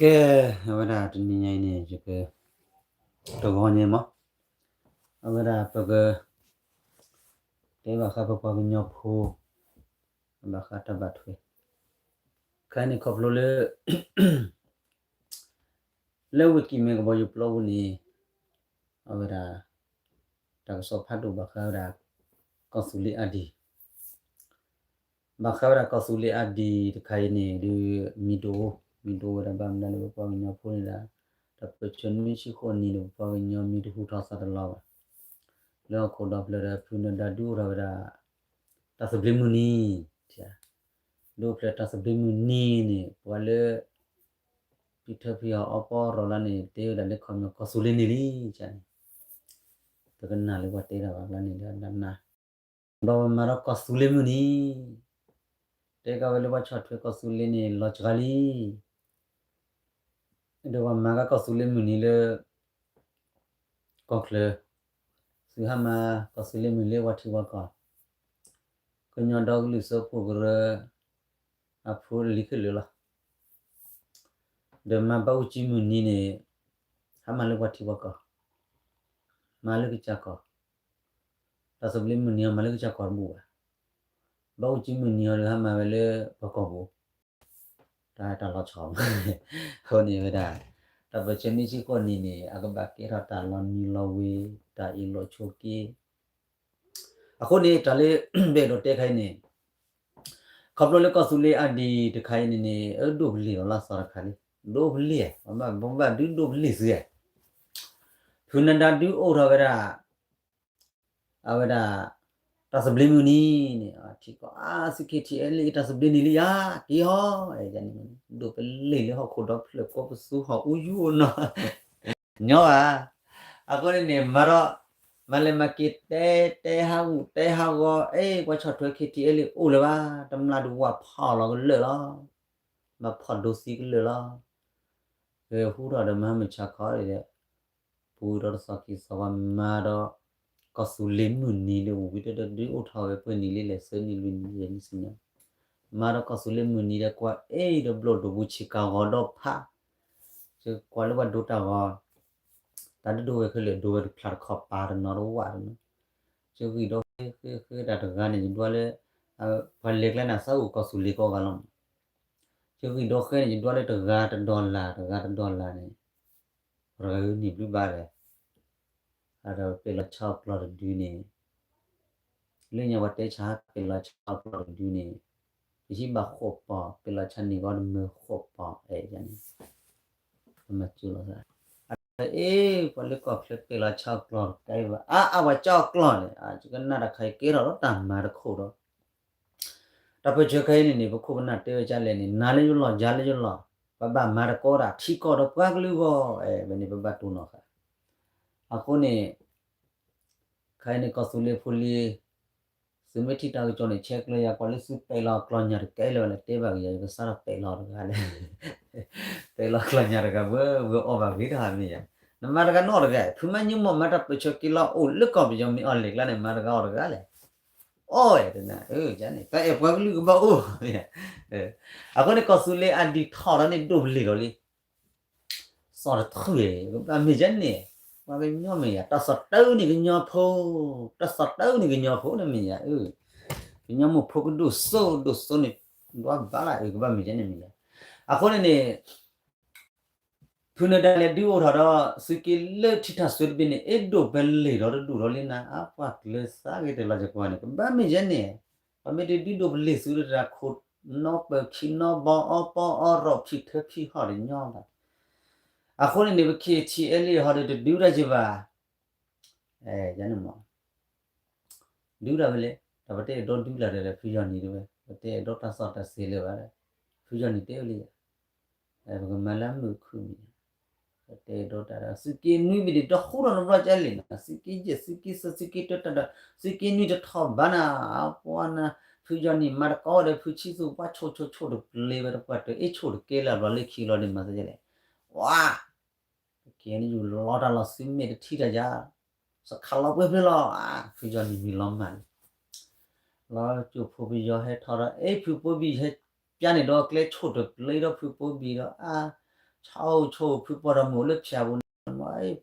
ကဲ, အဝဲဒၣ်တနံၤညါအံၤန့ၣ် ယက တဂီၤညါမး, အဝဲဒၣ်ပက တဲဘၣ်ဃးပပှၤကညီဖိ ဘၣ်ဃးတၢ်ဘၣ်ထွဲ ခဲအံၤန့ၣ်ခီဖျိလၢ လၢဝ့ၢ်ကံၣ်မဲကဘီယူၤပျီပူၤန့ၣ် အဝဲဒၣ် တၢ်ကစီၣ်ဖးဒိၣ်ဘၣ်ဃးဝဲဒၣ် ကီၢ်သူလ့ၤအါဒံၣ် ဘၣ်ဃးဝဲဒၣ်ကီၢ်သူလ့ၤအါဒံၣ်တခါအံၤန့ၣ် ဒုး မံၤဒိၣ်, မံၤဒိၣ်ဝဲဒၣ်ဘၣ်မနုၤလၢပပှၤကညီဖိန့ၣ်ဒီး တၢ်ပၢၢ်ဆၢနွံဆံဃိးနံၣ်န့ၣ် ပပှၤကညီမံၤတဟူးထီၣ်သးတလီၤဘၣ်. လၢဟီၣ်ခိၣ်ဒီဖျၢၣ်ဒီး ဖုနဒါဒုးအိၣ်ထီၣ်ဝဲဒၣ် တၢ်သဘျ့မုၢ်နံၤ, ဒုးအိၣ်ဖျဲၣ်တၢ်သဘျ့မုၢ်နံၤန့ၣ် ပှၤလၢ ဖံထၢဖံဟီၣ်အီပီရီၣ်လၢန့ၣ် တဲဝဲဒၣ်လၢခီပညီကီၢ်သူလ့ၤန့ၣ်လံန့ၣ် ပကနၣ်လၢပှၤတဲတၢ်ဘၣ်ကျါန့ၣ်ဒီးနၢ်, ဒီးပမၤထီၣ်ကီၢ်သူလ့ၤမုၢ်နံၤ, တဲကဝဲလၢပှၤဆီၣ်ထွဲကီၢ်သူလ့ၤန့ၣ် လီၤစှၤလံ, ဒီးပှၤမၤကီၢ်သူလ့ၤမုၢ်နံၤလၢ ကီၢ်ချၢ, သုးဟါမၢ်ကီၢ်သူလ့ၤမုၢ်နံၤလၢပှၤထံပှၤကီၢ်, ကညီဒီကလုာ်စၢဖှိၣ်ကရၢ အဖိလံၤခဲလၢာ်လီၤ. ဒီးမၤဘၣ်အူကၠံမုၢ်နံၤန့ၣ် ဟါမၢ်လၢပှၤထံပှၤကီၢ်, မၤလၢကစၢ်ကီၢ်, တၢ်သဘျ့မုၢ်နံၤအီၤမၤလၢကစၢ်ကီၢ်တဘူၣ်ဘၣ်. ဘၣ်အူကၠံမုၢ်နံၤအီၤဒီးဟါမၢ်ဝဲလၢပှၤကီၢ်ပူၤ, တၢ်တၢ်လီၤဆီ, အဃိန့ၣ်ဝဲဒၣ် တၢ်ပၢၢ်ဆၢနွံဆံဃိးနံၣ်န့ၣ် အကဘၣ်ကဲထီၣ်တၢ်လီၤနံၤလီၤဝ့ၤ တၢ်အ့ၣ်လိာ်ဆိးက့ အဃိန့ၣ် တၢ်လၢ ဘၣ်အဲၣ်ဒိးတဲခါအံၤန့ၣ် ခီဖျိလၢကီၢ်သူလ့ၤအါဒံၣ်တခါအံၤန့ၣ်န့ၣ် အဒိၣ်ပလ့ၢ်လီၤလၢအသီတခါလံ, ဒိၣ်ပလ့ၢ်, ပဘၣ်ဒုးဒိၣ်ပလ့ၢ်သုဧါ, ဖုနဒါဒုးအိၣ်ထီၣ်ဝဲဒၣ် အဝဲဒၣ် တၢ်သဘျ့မုၢ်နံၤန့ၣ် ထံကီၢ်အါ သုး KTLA တၢ်သဘျ့နံၤလံဧါ, က့ၤဟီ, ဒိၣ်ပလ့ၢ်လၢဟီၣ်ခိၣ်ဒီဖျၢၣ်ကိးပသူဟီၣ်အူယူအနီၤ ညီဘၣ်. အဃိန့ၣ်န့ၣ် မၤဒီး မၤလဲၤမၤက့ၤတဲ တဲဟးဂူာ်တဲဟးဂီၤ အဲ ပှၤဆီၣ်ထွဲ KTLA အိၣ်လၢၤဘၣ်, တမျၢ်ဒုးဝးဖီၣ်လီၤကလၢာ်လီၤ, ဘၣ်ဖီၣ်ဒိသံကလၢာ်လီၤ. ဟဲဟူထီၣ်ဒီးမၤမုၢ်ဆါခီဒီး ပူၤဒီးတသီခံသီဝဲမၤဒီး ကီၢ်သူလ့ၤမုၢ်နံၤဒီး ဝံၤတဒၢဒုးအိၣ်ထီၣ်ဝဲပှဲၤနံၤလံလဲၣ် သၢနံၤလွံၢ်နံၤယဲၢ်နံၤဆံညါ, မၤဒီးကီၢ်သူလ့ၤမုၢ်နံၤဒီး ကွၢ်အ့ၣ်ဒီးဘျီၣ်ဒိၣ်ပူၤဆ့ကၤဂီၤဒီးဖး ကွၢ်လၢပှၤဒိတၢ်ဂီၤ, တၢ်ဒိၣ်ဒိၣ်ဝဲခဲလၢာ် ဒိဝဲတဖျးတခီပၤတနီၤတဝးတနီၤ, ကဂံၢ်ဒီးဃ့ဃ့ဃ့တၢ်တဂၤန့ၣ် ယဒွးလၢ ပှၤလဲၤကျဲန့ၣ် သးအိၣ်ကီၢ်သူလ့ၤကိးဂၤလီၤမး, ကဂံၢ်ဒီးဃ့န့ၣ် ယဒွးလၢတဂၤတဒီလၣ် တဂၤတဒီလၣ်န့ၣ်, ပှၤတဂၤဂ့ၤန့ၢ်ဘျုးဘၣ်လဲၣ်, အဒီးပဲာ်လီၤဆါအီၣ်ကျီၢ်တဒုန့ၣ် လၢညါပှၤတဲဆါ ပဲာ်လီၤဆါအီၣ်ကျီၢ်တဒုန့ၣ် ပဟံးဘၣ်ဃိးပီၢ် ပဲာ်လီၤဆါန့ၣ်ဂီၢ်တမၢဃိးပီၢ် အဲၣ်ယၤန့ၣ် ပမၤစၢၤလီၤသး အတၢ်အ့ၣ် ပှၤလၢကီၢ်ချၢပဲာ်လီၤဆါအီၣ်ကျီၢ်တကဲဘၣ် အါအါပှၤကၠီအီၣ်ကျီၢ်န့ၣ် ကနၣ်တၢ်ခါအံၤကဲထီၣ်ဒီးတၢ်မၤတခိၣ်ဒီး တၢ်ပၢၢ်ဆၢခဲအံၤန့ၣ်န့ၣ် ပခိၣ်ပနၢ်တဲဝဲဒ်လဲၣ်န့ၣ် နၤလၢယလီၢ် ယၤလၢယလီၢ် ပဘၣ်မၤတကီတၢ်ထံကီၢ်ဒီးပှၤကလုာ်အဂီၢ် ဝဲန့ၣ်ပဘၣ်တိၢ်နီၣ်ဃာ် အဃိန့ၣ် ခဲအံၤန့ၣ် ကီၢ်သူလ့ၤဖိလံၤ သုမ့ၢ်ထံၣ်တၢ်ကစီၣ်န့ၣ် ဆဲးကျၢယၤ ကွၢ်လၢသုပဲာ်လီၤကျီၢ်ညၣ်တကဲလၢၤဘၣ်လဲၣ် တဲဘၣ်ကယၤ ယကစးထီၣ်ပဲာ်လီၤတဂၤလဲၣ် ပဲာ်လီၤကျီၢ်ညၣ်တဂၤ ဝဲဝဲအီၣ်ဘၣ်ဂ့ၤတဟါမ့ၢ်ယၤ နမၤတဂၤနီတဂၤ ဖုမၤညူမီၢ်မၤတၢ်ပၢၢ်ဆၢက့ၤလီၤအိၣ်လၢကီၢ်ပယီၤမ့ၢ်အီၣ်လံာ်ကျါန့ၣ် မၤတဂၤအီၣ်တဂၤလဲၣ် အီၣ်ဝဲတနၤ အၢ ယၤန့ၣ် တၢ်အဲၣ်ပှၤကလုာ်ကဘၣ်အိၣ် အဃိန့ၣ် ကီၢ်သူလ့ၤအဒံၣ်ထီၣ်ဒီးန့ၣ်ဒိၣ်ပလ့ၢ်လီၤလံ စီၤတထူၣ် ကဘၣ်မ့ၢ်ယဲန့ၣ် ပှၤကညီမ့ၢ်ယၤ တၢ်စီၤတၢ်န့ၣ်ကညီဖိ တၢ်စီၤတၢန့ၣ်ကညီဖိန့ၣ်မ့ၢ်ယၤ ကညီမိၢ်ဖိကဒိၣ်စိဒိၣ်စိန့ၣ် ဒွးဘၣ်လၢအကဘၣ်မ့ၢ်ယဲန့ၣ်မ့ၢ်ယၤ အဃိန့ၣ်န့ၣ် ဖုနဒါလဲၤဒုးအိၣ်ထီၣ်ဒီး သုးက့လၢထံထၣ်စွဲတဘ့ၣ်န့ၣ် အဲၣ်ဒိးပလ့ၢ်ဒီးတဒူၣ်ဒီးလံနၤ အပှၤကျၢၤသးဂ့ၤတလီၤစကွၢ်န့ၣ် ကဘၣ်မ့ၢ်ယဲန့ၣ် ပမ့ၢ်တဒုးဒိၣ်ပလ့ၢ်သုတၢ်ခိၣ်နီပၢၢ်ခံနီဘီအီပီအီရီၣ်ဖံးထၢဖံးဟီၣ်တညီဘၣ် အဃိန့ၣ်န့ၣ် ပ KTLA ဟီဒီးတဒုးတၢ်ယဘၣ် ယန့ၣ်မး ဒုးတၢ်ဝဲလဲၣ် ဒီးပတအဲၣ်ဒိးဒုးလၢၤဒီး ဖုယီၢ်နံၤတဝဲ ပတအဲၣ်ဒိးတၢ်စီတၢ်ဆှံလၢၤဘၣ်ဒီး ဖုယီၢ်နံၤတဲဝဲလံ ပကမၤလၢမုာ်ခုၣ်မံၤ ပတအဲၣ်ဒိးတၢ်ဒီး သုးက့နွံဘ့ၣ်ဒံး တဟူထီၣ်တဘျီကလဲၣ်နၤ သုးက့ယဲၢ် သုးက့သၢ သုးက့တၢတၢ်ဒီး သုးက့နွံတထီၣ်ဘၣ်နၤ အပှၤနၤ ဖုယီၢ်နံၤမၤတကီဝဲဒီး ဖုဆံသူပှၢ်ဆိၣ်ဆိၣ်ဆိၣ်တပျ့ဝဲတပှၢ်တၢၢ် အ့ၣ်ဆိၣ်တကဲလၢအဘျီလၢခံလီၤန့ၣ် မၤသးဒ်လဲၣ် ဝါ ကဲန့ၣ်ယူၢ်လီၤတၢ်လီၤစုမဲာ်တထံၣ်တၢ်ယၤ စခးလီၤပှဲၤဖျၢၣ်လီၤ ဖုယီၢ်နံၤမံၤလီၤမၢ်လံ လီၤကၠိဖိပယီၤဟဲထီၣ်ဒီး အ့ၣ် ဖုပိဘံၣ်ဟဲပျါန့ၣ်ဒီးကျဲဆိၣ်တပျ့ဒီးဖုပိဘံၣ်ဒီး အါ ဆိဆိ ဖုပှၢ်ဒီမုၣ်အိၣ်လၢဖၠၣ်ပူၤန့ၣ်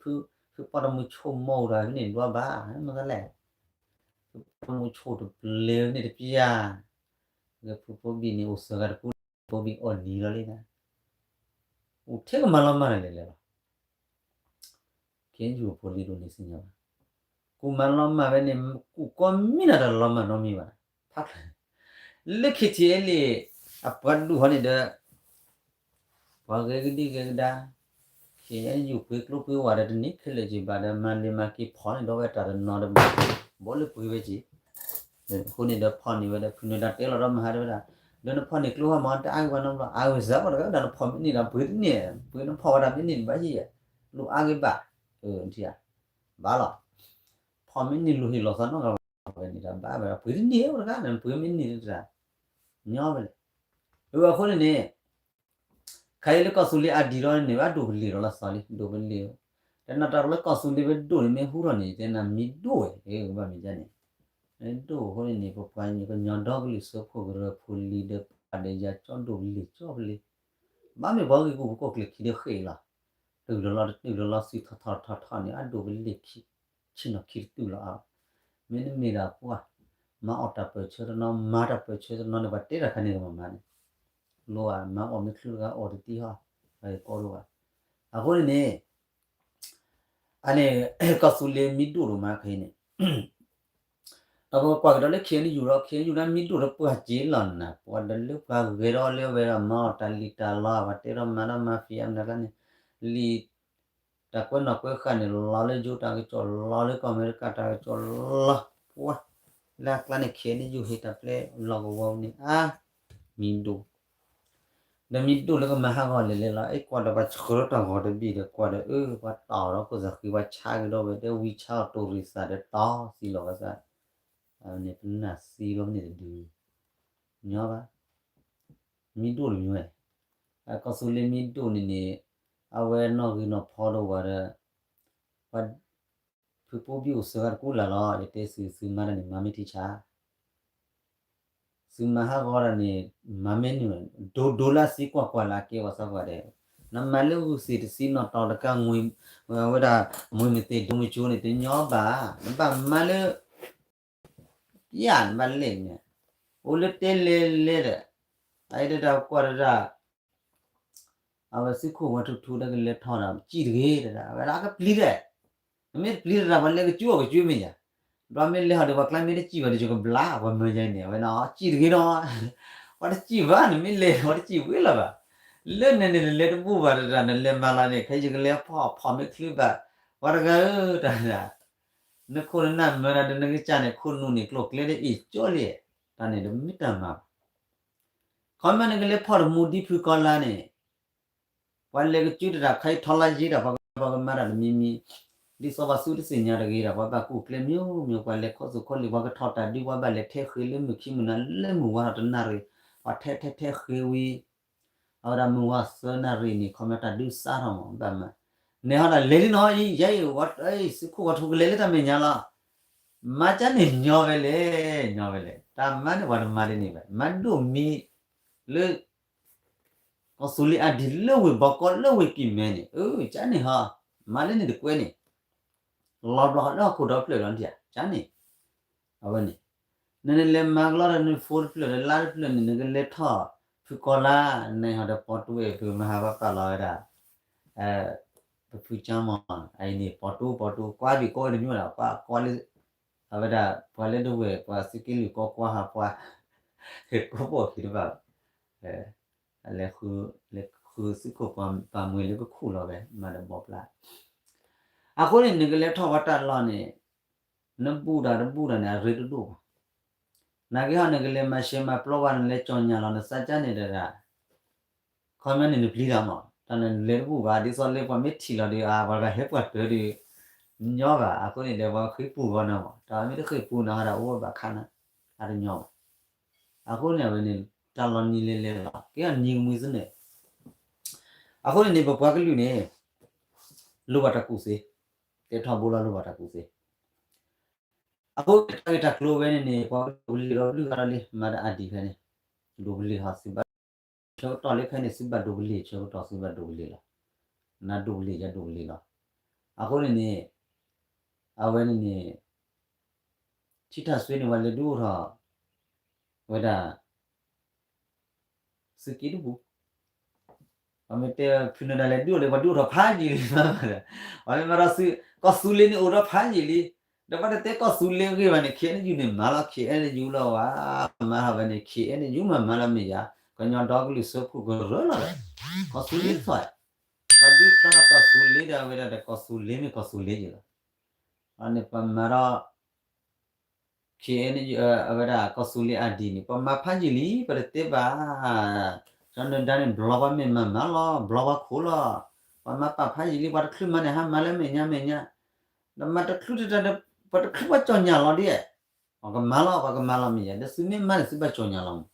ဖုပှၢ်ဒီမုၣ်ဆိမိၢ်တၢ်န့ၣ် ဒွးဘၣ်မ့ၢ်သလဲၣ်, ဖုပှၢ်ဒီမုၣ်ဆိတပျ့ၤန့ၣ်တပျၢ်, ဖုဖိဘံၣ်န့ၣ် အိၣ်စၢၤဂၤတပူၤ ဖိဘံၣ်အီၣ်နံၤလီၤလံ, အိၣ်ထဲကမၤလီၤမၢ်န့ၣ်လဲၣ်လဲၣ်လီၤ. ခ့ယုၢ်ဖိလံၤဒိၣ်န့ၣ်စံၣ်ညီၣ်ဘၣ်, ကူၣ်မၤလီၤမၢ်ဝဲန့ၣ် ကူၣ်ကီမံၤနၤတၢ်လီၤမၢ်နီတမံၤဘၣ်, ဖးကျၢၤ, လၢ ခ့ထံလံၣ် အပှၤဒူၣ်ဟီန့ၣ်ဒီး ပှၤဂဲၤကဒံကဒါ, ခ့ယုၢ်ပှ့ၤကျိပှ့ၤဝဲဒီးတနံၤခဲလၢာ်က့ၤဘၣ်ဒီး မၤလ့ၤမၤက့ၤဖီၣ်န့ၣ်ဒီးဝဲတၢ်တနီၤဒီး ဘီလၢပှ့ၤဝဲက့ၤ, အဃိန့ၣ်ဒီးဖီၣ်န့ၢ်ဝဲဒီး ဖုနၢၤတၢ်တဲလီၤဒီးမဟါတဲဝဲဒၣ်, ဒီးနဖီၣ်န့ၢ်ကျိဟီမး တအါဂ့ၤဘၣ်နီတဘျီ အါဂ့ၤစၢ်ပှၤတဂၤဝဲဒၣ် နဖီၣ်မ့ၢ်န့ၢ်ဒီးပှ့ၤတန့ၢ်, ပှ့ၤနဖီၣ်ဝဲဒၣ်မ့ၢ်န့ၢ်ဘၣ်ဟံၣ်, လိၣ်အါဂ့ၤဘၣ်, ထံၣ်ဧါ, ဘၣ်လီၤ, ဖီၣ်မ့ၢ်န့ၢ်လိၣ်ဟ့ၣ်လီၤသးနီတဂၤဘၣ်, ဝဲန့ၣ်ဒီးဘၣ်ဝဲဒၣ် ပှ့ၤတန့ၢ်ဝဲတဂၤန့ၣ် ပှ့ၤမ့ၢ်န့ၢ်တဂၤ, ညီဝဲလဲၣ်, အဃိန့ၣ်န့ၣ် ခါအံၤလၢကီၢ်သူလ့ၤအဒံးဒီးန့ၣ် ဘၣ်ဒိၣ်ပလ့ၤဒီးလီၤသီလံ ဒိၣ်ပလ့ၤ, တနာ်တၢ်လၢကီၢ်သူလ့ၤဝဲဒိၣ်န့ၣ် မ့ၢ်ဟူထီၣ်န့ၣ် တဲနၤမံၤဒိၣ်ဝဲ ဘၣ်မ့ၢ်ဒ်န့ၣ်, ဒိၣ်အဃိန့ၣ်န့ၣ် ပပှၤကညီဒီကလုာ်စၢဖှိၣ်ကရၢဖိလံၤဒီးပှၤဒီးယၤကၠီဒိၣ်ပလ့ၤကၠီပလ့ၤ, ဘၣ်မ့ၢ်ပှၤဂ့ၢ်ဂီၢ်ပကိၣ်ကျဲၤခံဒီးဃ့ၢ်လီၤ, တတုၤလီၤလီၤတတုၤလီၤလီၤ စုထီၣ်ထီၣ်ထီၣ်ထီၣ်န့ၣ် အဒိၣ်ပလ့ၤ ဆ့ၣ်နီၤခံတတုၤလီၤအါ, မ့တမ့ၢ်ဒၣ်ပှၤ မၤအီၣ်တၢ်ပၢၢ်ဆၢတနီၤ မၤတၢ်ပၢၢ်ဆၢတနီၤန့ၣ် ပှၤတဲတၢ်ခါန့ၣ်ကမၤမၤန့ၣ်, လိၣ်ဧါ မၤအီၣ်မ့ၢ်ချုးတဂၤအီၣ်တသံဟီ, ပှၤကီဒိၣ်ဘၣ်, အဃိန့ၣ်န့ၣ် အန့ၣ် ကီၢ်သူလ့ၤမံၤဒိၣ်ဒိၣ်မးခဲအံၤန့ၣ်, ဒီးပကကွၢ်ကဒီးလၢ ခ့ၣ်အဲၣ်ယူၣ် ဒီး ခ့ၣ်အဲၣ်ယူၣ် ဒ်မံၤဒိၣ်လၢပှၤက့ၤလီၤနၤ ပှၤဒီးလၢပှၤဂဲၤဒီးလၢဝဲဒီးမၤအီၣ်တၢ်လံၣ်တၢ်လီ ပှၤတဲဒီးမၤဒီး mafia မနုၤကျါန့ၣ်, လံာ် တၢ်ကွဲနီၣ်ကွဲဃာ်န့ၣ် လီၤလၢယိၤတၢ်ကစီၣ် လီၤလၢကီၢ်အမဲရကၤတၢ်ကစီၣ်လီၤ, ပှၤ လၢအကျါန့ၣ် ခ့ၣ်အဲၣ်ယူၣ် ဟ့ၣ်တၢ်ပျဲလီၢ်ကဝီၤန့ၣ် အါ မံၤဒိၣ် ဒီးမံၤဒိၣ်လၢကမၤဟးဂီၤလဲၣ်လဲၣ်လီၤ. အ့ၣ် ကွၢ်ဒီးပှၤဆှၢထီၣ်တၢ်ဂီၤတဘ့ၣ်ဒီး ကွၢ်ဒီးအၢ ပှၤတီၢ်ဒီးခိၣ်သးဃံ ပှၤဆါကဒီးဝဲ တဲဝံဆါအီၤတိၢ်ရံၣ်သးဒီးတီၢ်သံလီၤကသး, န့ၣ်ပနၢ်သံလီၤန့ၣ်တဒု, ညီဘၣ်, မံၤဒိၣ်တမံၤဝဲ, ကီၢ်သူလ့ၤမံၤဒိၣ်န့ၣ်န့ၣ်, အဝဲနီၣ်ဂံၢ်နီၣ်ဖီဒိၣ်ဝဲဒီး, ပှၤ ဖုပိဘံၣ်အိၣ်စၢၤဂၤတကူလၢ်လီၤ ယတဲသု သုမၤတၢ်န့ၣ် မၤမ့ၢ်ထံဆါ သုမၤဟးဂီၤတၢ်န့ၣ် မၤမ့ၢ်နုာ် ဒိဒိလၢသံကွၢ်ကွၢ်လၢအကဲပှၤသးပှၢ်ဒဲး, နမၤလၢဂုၢ်သ့ၣ်တသံနီၣ်တီၢ်တကါ ဝဲဒၣ် မွေမသ့ၣ်ဒိမကၠိန့ၣ် တညီဘၣ်, နဘၣ်မၤလၢ ယၤနဘၣ်လဲၣ်န့ၣ်, အိၣ်လၢတဲလဲၤလဲၤဒီး, အအံၤဒၣ်တၢ်ကွၢ်တၢ် အဝဲသုးခိၣ်ဝါထူထူဒီးကလဲၤထီၣ်ဒီး စံၣ်တဂ့ၤတဒၣ် အဝဲဒၣ်ကပျံၤဒဲး, နမ့ၢ်တပျံၤတဒၣ် ပှၤလဲၤကစူအီၤကစူမ့ၢ်ယၤ, ဒီးမ့ၢ်လဲၤဟီၣ်ဒီး ပှၤကျါမ့ၢ်တစံၣ်ဘၣ်ဒီး ယကဘျါ ပှၤမၢယၤအံၤန့ၣ် အဝဲဒၣ်စံၣ်တဂ့ၤနီၤ, ပှၤတစံၣ်ဘၣ် နမ့ၢ်လဲၤ ပှၤတစံၣ်ဝံၤလီၤဘၣ်, လၢန့ၣ်န့ၣ် နလဲၤတဘူၣ်ဘၣ်တဒၣ် နလဲၤမၤလီၤန့ၣ် ခဲအံၤယကလဲၤဖီၣ်ဖီၣ်မ့ၢ်ချုးဘၣ်, ပှၤတဂၤဧၢ တၢ်ဒၣ် နခိၣ်နနၢ်မၢဒၣ်ဒီးနကစၢ်န့ၣ် ခိၣ်နူာ်န့ၣ် ကျိၤကျဲဒီးအ့ၣ်ကၠီလံ, တၢ်န့ၣ်တမ့ၢ်တၢ်မၤဘၣ်, ခီမ့ၢ်နကလဲၤဖီၣ်တမူဒံဖုကီလါန့ၣ်, ပှၤလဲၤကစူတဒၣ်ခါအံၤထီလါယ့ဒီး ပှၤကမၤတၢ်တမံၤမံၤ, ဒ်သိးပှၤသူတသ့ၣ်ညါတဂ့ၤဒီး ပှၤဘၣ်ကူၣ်ကျဲမ့ၢ်မ့ၢ် ပှၤလဲၤခီၣ်သူၣ်ခီၣ်လံၤ ပှၤကထီၣ်တၢ်ဒု ပှၤဘၣ်လဲၤထဲဃ့လၢမုၢ်ခံမုၢ်နၤ လၢမုၢ်ဝါထီၣ်တနၣ်ရံၣ်, ပှၤထဲထဲထဲဃ့ဝံၤ အဝဲဒၣ်မုၢ်ဝါသၢနၣ်ရံၣ်န့ၣ် ခီမ့ၢ်တၢ်ဒုးစးထီၣ်မး ဘၣ်မၤ, နဲဟီဒၣ်လဲၤလံနီၤအံၤ ယဲအံၤ သုးခိၣ်ဝါထူကလဲၤလၢတၢ်မဲာ်ညါလီၤ, မၤကၢန့ၣ်ညီဝဲလဲၣ် ညီဝဲလဲၣ် တၢ်မၤန့ၣ်ပှၤတမၤဒ်န့ၣ်ဘၣ် မၤဒိၣ်မံၤလၢ ကီၢ်သူလ့ၤအဒံးလၢဝ့ၢ်ဘီကီလၢဝ့ၢ်ကံၢ်မဲန့ၣ် အၢ ကၢန့ၣ်ဟီ မၤလၢန့ၣ်တကွဲန့ၣ် လီၤဘျီလၢဟီၣ်ခိၣ်ဒီဖျၢၣ်လီၤဒၣ် ကၢန့ၣ် အဝဲန့ၣ် နနလဲၤမၤကလီဒီးနဖိတဖျၢၣ်ဒီးလါတဖျၢၣ်န့ၣ် နကလဲၤထီၣ်ဖုကီလါ နဟီဒီးပိာ်တူဝဲဖုမၤဟးဘၣ်ပာ်လီၤဝဲဒၣ် ပဖုကၠီမီၤ အအံၤန့ၣ် ပိာ်တူပိာ်တူ ကွၢ်ဘံၣ်ကိးဝဲတမံၤလီၤ ကွၢ်ကွၢ်လၢ အဝဲဒၣ် ပှၤလၢဒဝဲၢ် ပှၤသုးက့လွံၢ်ကိးကွၢ်ဟးပှၤ ကိးပိာ်ခံတဘၣ် လဲၤဃုသုးခိၣ်ပှၤပာ်မှဲလၢကခူၣ်လီၤဝဲ မၤဒီးဘီပျၢ် အဃိန့ၣ် နကလဲၤထီၣ်ပှၤတၢ်လီၢ်န့ၣ် နဘူၣ်တၢ်တဘူၣ်တၢ်န့ၣ် အရ့တဒိၣ်ဘၣ်. နာ်က့ဟီ နကလဲၤမၤရှဲမၤပျီဘၣ် နလဲၤကၠီၣ်ညၣ်လီၤ နသးကၢန့ၣ်တဒၣ် ခီမ့ၢ်န့ၣ် နပျံၤတၢ်မး တၢ်န့ၣ်လဲၤတဘူၣ်ဘၣ် ဒ်သိးလၢပှၤမ့ၢ်ထံၣ်လီၤဒီး အါ ပှၤတဂၤဟဲပှၤတၢၤဒီး ညီဘၣ် အဃိန့ၣ်ဒီး ပှၤဃ့ပူၤဂီၢ်နၤမး တၢ်မ့ၢ်တဃ့ပူၤနၤဟီဒီး အိၣ်ဘၣ်ခါနၤ အတညီဘၣ်. အဃိန့ၣ် အဝဲန့ၣ် တၢ်လီၤနံၤလဲၤလဲၤလီၤ ကဲအနံၤကမှံသ့ၣ်န့ၣ် အဃိန့ၣ်န့ၣ် ပပှၤကလုာ်န့ၣ် လိၣ်ဘၣ်တၢ်ကူၣ်သ့, တဲထီဘိလီၤလိၣ်ဘၣ်တၢ်ကူၣ်သ့. အဃိတၢ်ဂ့ၢ်တၢ်ကျိၤဝဲန့ၣ်န့ၣ် ပှၤဒိးပလံၤဒီးဘျုးဂၤဒီးလံ မၤတၢ်အါဒံးဖဲန့ၣ် ဒိးပလံၤဟီ သုဘၣ်ဆၢကတီၢ်လၢဖဲန့ၣ် သုဘၣ်ဒိးပလံၤ ဆၢကတီၢ်သုဘၣ်ဒိးပလံၤလီၤ. နဒိၣ်ကလံၤယဒိၣ်ကလံၤလီၤ. အဃိန့ၣ်န့ၣ် အဝဲန့ၣ်န့ၣ် ထံထၣ်စွ့န့ၣ် ပှၤလဲၤဒုးအိၣ်ထီၣ် ဝဲဒၣ် သုးက့တပူၤ, ပမ့ၢ်တဲဖုနၢၤဒါလဲၤဒုးအိၣ်ဒီး ပှၤဒုးအိၣ်ထီၣ်ဖးယံာ်လံမး, ပမ့ၢ်မၤဒီး ကီၢ်သူလ့ၤန့ၣ်အိၣ်ဒီးဖးယံာ်လံ, ဒီးပှၤတတဲကီၢ်သူလ့ၤဂ့ၤဘၣ်န့ၣ် ခ့ၣ်အဲၣ်ယူၣ်န့ၣ် မၤလီၤ ခ့ၣ်အဲၣ်ယူၣ်လီၤဝဲ, မၤထီၣ်ဝဲန့ၣ် ခ့ၣ်အဲၣ်ယူၣ်မၤမၤလီၤမ့ၢ်ယၤ, ကညီဒီကလုာ်စၢဖှိၣ်ကရၢလီၤဒီး ကီၢ်သူလ့ၤထီၣ်, ပှၤဒုးဖျါထီၣ်ကီၢ်သူလ့ၤဒီး အဝဲဒၣ်ဒီးကီၢ်သူလ့ၤမ့ၢ်ကီၢ်သူလ့ၤယံၤလီၤ, န့ၣ်ပမၤဒီး ခ့ၣ်အဲၣ်ယူၣ် အဝဲဒၣ်ကီၢ်သူလ့ၤအါဒံးန့ၣ် ပှၤမၤဖးယံာ်လံ ပတတဲဘၣ်, ကၠီနၢၤဒါန့ၣ် ဘျီပှၤမ့ၢ်မၤမၤလီၤ ဘျီပှၤခိၣ်လီၤ, ပှၤမၤပာ်ဖးယံာ်လံ ပှၤတချုးမၤန့ၣ် ဟါမၤလၢမဲာ်ညါမဲာ်ညါ, ဒီးမၤတချုးတတၢ်ဒီး ပှၤတချုးပှၤကၠီၣ်ညါလီၤဒ်, ပှၤကမၤလီၤ ပှၤကမၤလီၤမ့ၢ်ယၤ ဒီးသုမ့ၢ်မၤန့ၣ် သုဘၣ်ကၠီၣ်ညါလီၤမး,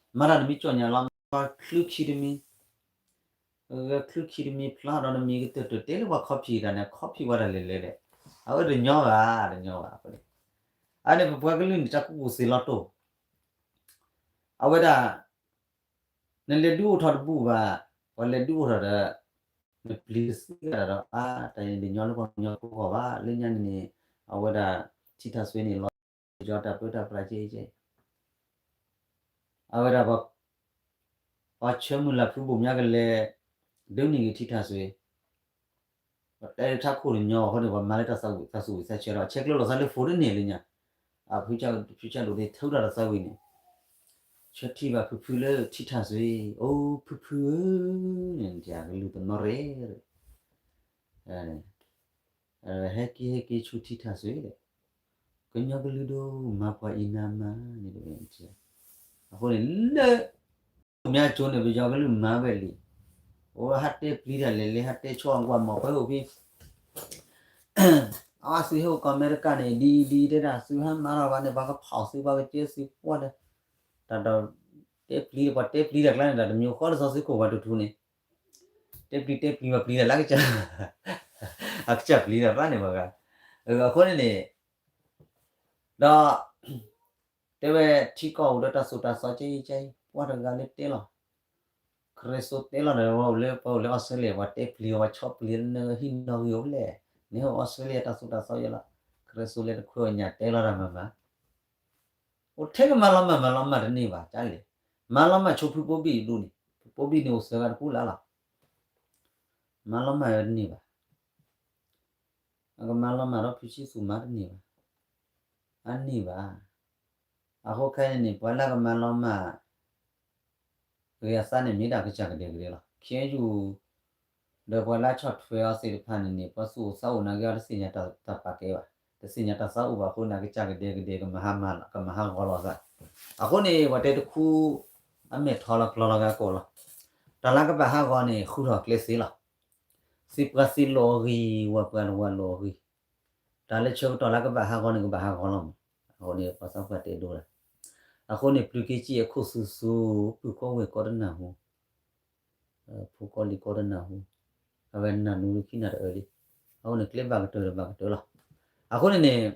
မၤတၢ်တမံၤကၠီၣ်ညါလီၤ, ပှၤချုးခံတမံၤ ချုးခံတမံၤဖျါဒီးတမံၤကတၢၢ်တၢၢ်တဲလၢပှၤခီဖံးတၢ်န့ၣ် ခီဖံးဝဲဒၣ်လဲၤလဲၤဒီး, အဝဲတညီဘၣ် တညီဘၣ်အဃိန့ၣ်, အန့ၣ်ပပှၤကလုာ်န့ၣ် တၢ်ကူၣ်ကူၣ်သ့လီၤတိၢ်, အဝဲဒၣ် နလဲၤဒုးအိၣ်ထီၣ်တဘူၣ်ဘၣ်, ပှၤလဲၤဒုးအိၣ်ထီၣ်ဒီး နပျံၤတသ့ဒၣ်ဒီး အါ တၢ်အံၤန့ၣ်တညီလၢပှၤကညီဖိဂီၢ်ဘၣ် လၢညါန့ၣ်န့ၣ် အဝဲဒၣ် ထံထၣ်စွ့န့ၣ်လီၤ ကီတၢ်ပၢတၢ်ပြးကဲကဲ အဝဲဒၣ် ပှၤဆၢမုၢ်လၢ်ဖုဘိၣ်မၠါကလဲၤ ဒုးန့ၢ်ဂ့ၤထံထၣ်စွ့, ပတဲထးခိၣ်တညီအဃိန့ၣ် ပှၤမၤလၢတၢ်သးဝံၣ်သးစူၤဝံၣ်သးဆၢဒီး ဆဲးကျၢလိာ်သးလၢဖိတန့ၢ်လၢညါ, အဖုဆၣ်ဒိၣ်သ့ၣ်ထုးထီၣ်တၢ်သးဝံၣ်န့ၣ်, ဆၢထံၣ်ဘၣ်ဖုဖုလၢထံထၣ်စွ့, အိၣ်ဖုဖုဧၢ, န့ၣ်ကလုၢ်တနီၣ်ရဲၣ် ဟဲက့ၤဟဲက့ၤဆူထံထၣ်စွ့ဒီး, ကညီကလုာ်ဒိၣ်မၤပှၤအံၤနၤမးန့ၣ်တဝဲ, အဃိန့ၣ်လၢ မၠါကၠိန့ၣ် ပယီၤကလုာ်မၤဝဲလံ, အိၣ်ဟးတဲပျံၤတၢ်လဲၤလဲၤ ဟးတဲဆိအကွၢ်မီၢ်ပှဲၤအိၣ်ဖဲ အဝဲသုဟဲအိၣ်ကီၢ်အမဲရကၤန့ၣ် ဒ်အံၤဒ်အံၤတဲဒၣ် သုဟးမၤထီၣ်ဘၣ်န့ၣ် ပှၤကဖီၣ်သု ပှၤကစၢသုပှၢ်ဒီး, တၢ်ဒီး တဲပျံၤဒီး ပှၤတဲပျံၤတၢ်ကျါန့ၣ် တၢ်တမံၤဃီလၢစီၤစုခိၣ်ပှၤတူၢ်ထူန့ၣ်, တဲပျံၤတဲပျံၤ ပှၤပျံၤတၢ်လၢကစၢ်, အကစၢ်ပျံၤတၢ်ရၣ်န့ၣ်ဘၣ်ဂၤ, အဃိန့ၣ်န့ၣ် ဒီး တဲဝဲထံကီၢ်အိၣ်ဒီးတၢ်သိၣ်တၢ်သီကဲအံၤကဲအံၤ ပှၤတဂၤလၢတဲလီၤ, ခရံာ်စိတဲလီၤဒီး ပှၤအိၣ်လၢ ပှၤအိၣ်လၢအီစထြ့လယါ ပှၤတဲပျံၤအီၤ ပှၤဆီပျံၤလၢနဟံၣ်နီၣ်ဂံၢ်အိၣ်ဖဲလဲၣ်, နဟဲအိၣ်အီစထြ့လယါတၢ်သိၣ်တၢ်သီယဲလီၤ, ခရံာ်စိလၢတခွဲးအီၤညၣ်တဲလီၤတၢ်မၤမၤ အိၣ်ထဲကမၤလီၤမၢ်မၤလီၤမၢ်တန့ၢ်ဘၣ် ကလဲၣ်, မၤလီၤမၢ်ဆိဖုပိဘံၣ်ဒူၣ်န့ၣ် ဖုပိဘံၣ်န့ၣ်အိၣ်စၢၤဂၤတပူၤလၢ်လီၤ, မၤလီၤမၢ်ဝဲတန့ၢ်ဘၣ်, အကမၤလီၤမၢ်ဒီးဖုဆံသူၣ်မၤတန့ၢ်ဘၣ်, အန့ၢ်ဘၣ်, အဃိခဲအံၤန့ၣ် ပှၤလၢကမၤလီၤမၢ် ဂ့ၤအသးန့ၣ်မ့ၢ်ဒၣ်ကစၢ်ကဒဲကဒဲလီၤ, ခ့ၣ်အဲၣ်ယူၣ် ဒီးပှၤလၢဆီၣ်ထွဲအီၤသ့ၣ်တဖၣ်န့ၣ်န့ၣ် ပှၤသူၣ်အိၣ်သးအိၣ်နာ်က့အီၤ တသ့ၣ်ညါတၢ်ပာ်ကဲဘၣ်, တသ့ၣ်ညါတၢ်သးအိၣ်ဘၣ်အဃိန့ၣ် ကစၢ်ကဒဲကဒဲကမၤဟါမၢ်လီၤ ကမၤဟါဂီၤလီၤသး, အဃိန့ၣ် ပှၤတဲတခူ အမဲာ်ထီလီၤကျီလီၤဂၤကိာ်လီၤ, တၢ်လၢကဘၣ်ဟးဂီၤန့ၣ် ဃုထီၣ်ကျဲသ့လီၤ, သ့ပှၤသ့လီၤအဂံၢ် ဝၣ်ပှၤဝၣ်လီၤအဂံၢ်, တၢ်လၢဆၢကတီၢ်လၢကဘၣ်ဟးဂီၤန့ၣ် ကဘၣ်ဟးဂီၤလီၤမး, အဃိန့ၣ် ပှၤသးပှၢ်တဲဒိလၢ, အဃိန့ၣ် ပျုၤက့ၤကံၣ်အခိၣ်သူသူ ပုၢ်ကီၢ်ဝဲၢ်ကီတနၢ်ဟူ ဖိကီၢ်လံၤကီတနၢ်ဟူ, အဝဲနၢ်နူခံနၢ်တအၢလံ, အဃိန့ၣ် ကျဲဘၣ်ကတၢၢ်ဒီးဘၣ်ကတၢၢ်လီၤ, အဃိန့ၣ်န့ၣ်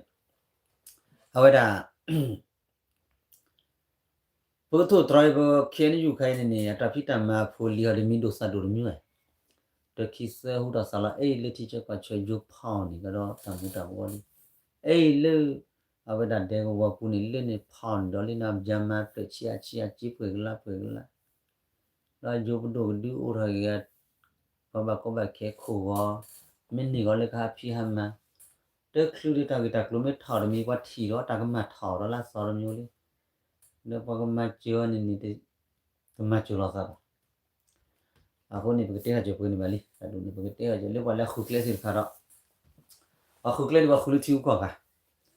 အဝဲဒၣ် ပကထိၣ်သတြီၤအံၤ ပခဲအံၤနယူၢ်ခါအံၤန့ၣ်န့ၣ် အတၢ်ဖံးတၢ်မၤဖိလံၤအီၤဒီးမံၤဒိၣ်သၣ်ဒိၣ်တမံၤဝဲ, တခံသၢဟူထီၣ်သးလီၤ အ့ၣ်လၢထံဆၢကီၢ်ဆၢယိဖီၣ်န့ၣ် ကဒီးတၢ်မူတၢ်ဘှီလံ, အ့ၣ်လၢ အဝဲဒၣ်ဒဲကဝီၤပူၤန့ၣ် လၢန့ၣ်ဖီၣ်န့ၣ်ဒီးလၢန့ၣ် ပျၢမၤပျၢဆံးအါဆံးအါ က့ပှဲၤကလါပှဲၤကလါ ဒီးယိပဒိၣ်ကဒုအိၣ်ထီၣ်ဂ့ၤ ပှၤဘၣ်ကီဘၣ်ခဲခိၣ်ဂီၤ, မ့ၢ်န့ၢ်ဂီၤလၢကဟးဖံးဟးမၤ, တချုးဒ်တၢ်ဂ့ၢ်တၢ်ကျိၤမ့ၢ်ထီၣ်တမံၤ ပှၤထံၣ်ဒီးတၢ်ကမၣ်ထီၣ်ဒီးလၢအသီတမံၤလံ, ဒီးပှၤကမၤစၢၤအီၤန့ၣ်န့ၣ် တမၤစၢၤလီၤသးဘၣ် အဃိန့ၣ် ပကတဲဟးစၢၤပှဲၤန့ၣ်ဘၣ်လံ, တၢ်ဒ်န့ၣ် ပကတဲဟးစၢၤလၢပှၤလၢအဃုကျဲသ့ၣ်တဖၣ်ဒီး ပှၤဃုကျဲန့ၣ် ပှၤဃုလၢထံဂုၤကီၢ်ဂၤ,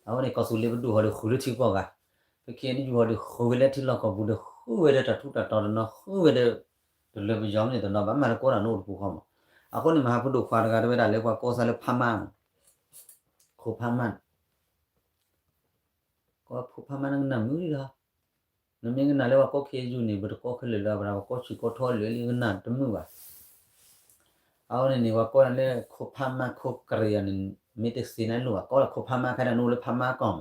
အဝဲန့ၣ် ကီၢ်သူလ့ၤပဒိၣ်ဟီဒီးဃုလၢထံဂုၤကီၢ်ဂၤ, ပခဲအံၤနယူၢ်ဟီဒီးဃုဝဲလၢထံလီၢ်ကီၢ်ပူၤဒီး ဃုဝဲဒီးတၢ်ထူးတၢ်တီၤတနီၤ ဃုဝဲဒီး တလၢပယီၤမ့ၢ်တနီၤဘၣ် မၤတကိးတၢ်နအိၣ်တပူၤဃီမး, အဃိန့ၣ် မဟါဖဒိၣ်ခွါတဂၤတဲဝဲဒၣ်လၢပှၤကိးသးလၢဖါမါ, ခိၣ်ဖါမါ ကိးဖိဖါမါန့ၣ်ကနၣ်မုာ်လံဒီး, နမ့ၢ်ကနၣ်လၢပှၤကိးခဲအံၤယူၢ်န့ၣ် ပတကိးခဲလၢာ်လၢၤဘၣ် ပှၤကိးဆံးကိးထီလၢာ်လံကနၣ်တမုာ်ဘၣ်. အဃိန့ၣ်န့ၣ် ပှၤကိးနၤလၢခိၣ်ဖါမါခိၣ်ကရံၣ်အီၤန့ၣ် မ့ၢ်တသ့နၤလိၣ်ဘၣ် ကိးလၢခိၣ်ဖါမါခဲဒၣ် နအိၣ်လၢဖါမါကီၢ်မး,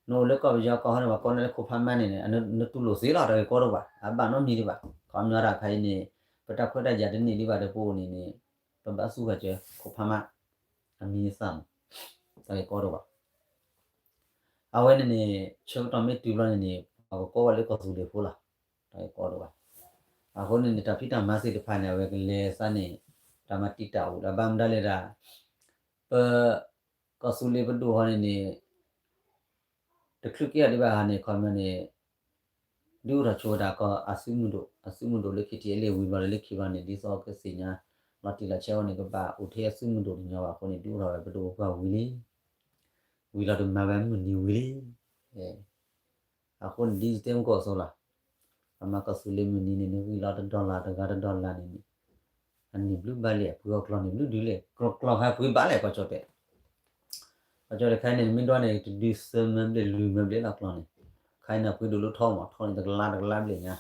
နအိၣ်လၢကီၢ်ပယီၤကီၢ်ဟီန့ၣ် ပှၤကိးနၤလၢခိၣ်ဖါမါန့ၣ် နတူၢ်လိာ်သ့လီၤ တၢ်ဂ့ၢ်ကီတအိၣ်ဘၣ် အဘၣ်နီတမံၤဒံးဘၣ်. ခီပညီတၢ်ခါအံၤန့ၣ် ပတၢ်ခွဲးတၢ်ယာ်တန့ၢ်ဒံးဘၣ်ဒီးပအိၣ်န့ၣ်န့ၣ် ပဘၣ်သူၣ်ဂၤစၢၤခိးဖးမး အမံၤအသၣ်မး တၢ်ဂ့ၢ်ကီတအိၣ်ဘၣ်. အဝဲန့ၣ်န့ၣ် ဆၢကတီၢ်မ့ၢ်တုၤဘျီန့ၣ်န့ၣ် ပှၤကကိးဝဲလၢကီၢ်သူလ့ၤဖိလီၤ. တၢ်ဂ့ၢ်ကီတအိၣ်ဘၣ်. အဃိန့ၣ်န့ၣ် တၢ်ဖံးတၢ်မၤသ့ၣ်တဖၣ်န့ၣ် အဝဲကလဲၤသးန့ၣ် တၢ်မၤတံာ်တာ်အိၣ်ဒီး ဘၣ်မတၤလဲၣ်ဒၣ် ပ ကီၢ်သူလ့ၤပဒိၣ်ဟီန့ၣ်န့ၣ် တချုးက့ၤအီၤဒံးဘၣ်ဟီန့ၣ် ခီပညီန့ၣ် ဒုးအိၣ်ထီၣ်ဆိဝဲဒၣ်ကီၢ်အသုးမုၢ်ဒိၣ် အသုးမုၢ်ဒိၣ်လၢ ခ့ထံအဲလ့ၣ် ဝံၤဘျီဒီးလၢခံဘျီန့ၣ် ဒ်သိးကသ့ၣ်ညါ လီၤတံၢ်လီၤဆဲးဝဲန့ၣ် ကဘၣ်အိၣ်ထဲအသုးမုၢ်ဒိၣ်တညီဘၣ်အဃိန့ၣ် ဒုးအိၣ်ထီၣ်ဝဲပဒိၣ်ပပှၢ်ဝံၤလံ ဝံၤလီၤတမၤဝဲမုၢ်နံၤဝံၤလံ. အဃိန့ၣ်ဒ်ယတဲမုၢ်ကီၢ်အသိးလီၤ. ပမၤကီၢ်သူလ့ၤမုၢ်နံၤန့ၣ် နဂံၢ်လီၤတဒီလၣ်တဂၤတဒီလၣ်န့ၣ်န့ၣ် အန့ၣ်ဘျုးဘၣ်လဲၣ် အပှ့ၤအီၣ်ကျီၢ်န့ၣ်ဘျုးဒုးလဲၣ် ကျီၢ်ကျီၢ်ခါပှ့ၤဘၣ်လဲၣ် ကီၢ်ကၠီၣ်တဲၣ် ကီၢ်ကၠီၣ်တဲၣ်ခဲအံၤန့ၣ် မ့ၢ်ဒွးန့ၣ် တဒုသၢမၢဘျဲၣ်လွံၢ်မၢဘျဲၣ်လီၤကျီၢ်န့ၣ် ခဲအံၤန့ၣ် ပှ့ၤဒိၣ်လၢထီမး ထီန့ၣ်တကလးတကလးဘျဲၣ်ညါ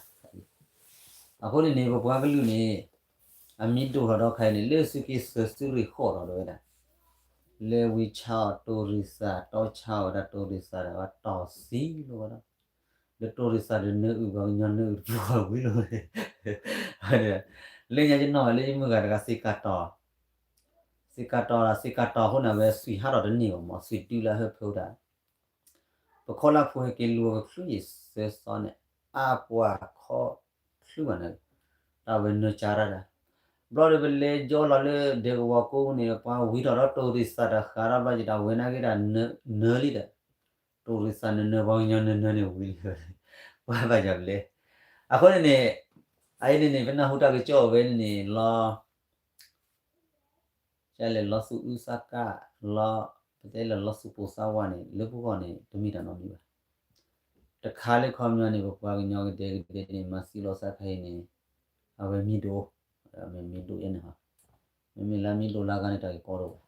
အဃိန့ၣ်န့ၣ် ပပှၤကလုာ်န့ၣ် အမံၤဒိၣ်ထီၣ်ဒီးခဲအံၤန့ၣ် လၢသုးက့ၢ်သုးသုးရ့ၣ်ဃီၣ်ထီၣ်ဒီးဝဲဒၣ် လၢဝံဆါအီၤတိၢ်ရံၣ်သၣ် တီဆါအီၤဝဲဒၣ်တိၢ်ရံၣ်သၣ်ဒီး ဝဲတီၢ်သံလီၤဝဲဒၣ် ဒီးတိၢ်ရံၣ်သၣ်ဒီးနၢအုၣ် ပှၤကညီနၢအုၣ်တပူၤဝံၤလီၤ လၢညါယနီၣ်ဝဲလၢယမုၢ်ဂၤတဂၤ စ့ကၤတီၢ် စ့ကၤတီၢ် စ့ကၤတီၢ်အဃိန့ၣ် အဝဲသွံၣ်ဟးထီၣ်တန့ၢ်ဘၣ်မး သွံၣ်တုၤလၢဟၢဖၢဒၣ် ပခီလၢဖိဟဲက့ၤလူၤအီၤကချုးယံာ်စၢစီန့ၣ် အါပှၤခီချုးဘၣ်န့ၣ် တၢ်ဝဲနၢကၢ်ရၣ်ဒၣ် ဘျီဒီးပလဲၤယီလီၤလၢဒဲကဝီၤကိးန့ၣ် ပှၤဝံထီၣ်ဒီးတိၢ်ရံၣ်သၣ်တဃာ်ဒီးဘျီယတၢ်ဝဲနာ်က့ၤဒၣ်နၢလံဒီး တိၢ်ရံၣ်သၣ်နၢနၢ ပှၤကညီနၢနၢန့ၣ်ဝံၤလံ ပှၤဘၣ်ယၤဘျဲ အဃိန့ၣ်န့ၣ် အအံၤန့ၣ်န့ၣ် ပနၢ်ဟူတၢ်ကစီၣ်အဝဲန့ၣ်န့ၣ် လီၤ ကလဲၤလီၤသူၣ်အုးသးကၢ် လီၤ ပတဲလၢလီၤသူၣ်ပိၢ်သးဝးန့ၣ် လၢပဂီၢ်န့ၣ် တမ့ၢ်တၢ်နီတမံၤဘၣ်. တခါလၢခီပညီန့ၣ် ပပှၤကညီကဒဲကဒဲန့ၣ် မၤသံလီၤသးခဲအံၤန့ၣ် အဝဲမံၤဒိၣ် မ့ၢ်မံၤဒိၣ်ယဲန့ၣ်ဟီ မ့မ့ၢ်လၢမံၤဒိၣ်လၢအဂၤန့ၣ် တၢ်ဂ့ၢ်ကီတအိၣ်ဘၣ်.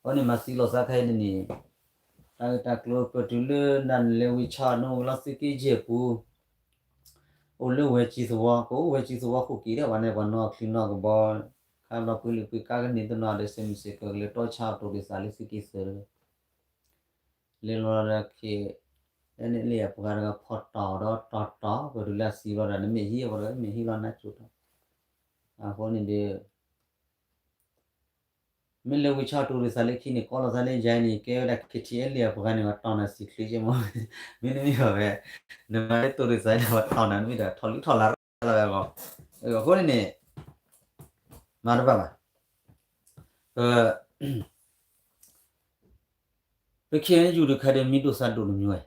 အဃိန့ၣ် မၤသံလီၤသးခဲအံၤန့ၣ်န့ၣ် တၢ်ဂ့ၢ်တၢ်ကျိၤပတုၤလၢနၤန့ၣ် လဲၤဝံဆါအီၤန့ၣ် အိၣ်လၢသုးက့ယဲၢ်ပူၤ အိၣ်လၢဝဲၤစံၣ်သဝီ ကအိၣ်ဝဲၤစံၣ်သဝီခိၣ်က့ၤဒီး ပှၤန့ၣ်ပှၤနီၣ်ချံနီၣ်ကဘီ ခါဘျီပှ့ၤလုာ်ပှ့ၤကါကန့ၢ်တနီၤဒီး စဲမုၢ်စဲးကၢၤကလဲၤတီဆါအီၤတိၢ်ရံၣ်သၣ်လၢသုးက့သၢ လဲၤလီၤဒီးခဲ လၢန့ၣ်လံအပှၤတဂၤဖီၣ်တီၢ်ဒီးတီၢ်တီၢ် ပတုၤလၢအသံဘျီဒီး နမ့ၢ်ဟံးအပှၤတဂၤ မ့ၢ်ဟံးလီၤနါစိၤတီၢ် အဃိန့ၣ်ဒီး မ့ၢ်လၢဝံဆါတိၢ်ရံၣ်သၣ်လၢခံန့ၣ် ကီလီၤသးလၢယၤန့ၣ် ကဲဝဲဒၣ် ခ့ထံအဲလ့ၣ် အပှၤန့ၣ် ပှၤတီၢ်နၤသံချ့ကဲမး မ့တမ့ၢ်ဘၣ်ဝဲ နမၤလၢတိၢ်ရံၣ်သၣ်န့ၣ် ပှၤတီၢ်နၤ နမ့ၢ်တၢ်ထီၣ်လုၢ်ထီၣ်လါရၣ်လီၤဝဲအဂီၢ် အဃိန့ၣ်န့ၣ် မၤတဘၣ်ဘၣ် ပ ပခဲအံၤယူၢ်တခါဒီး မံၤဒိၣ်သၣ်ဒိၣ်တမံၤဝဲ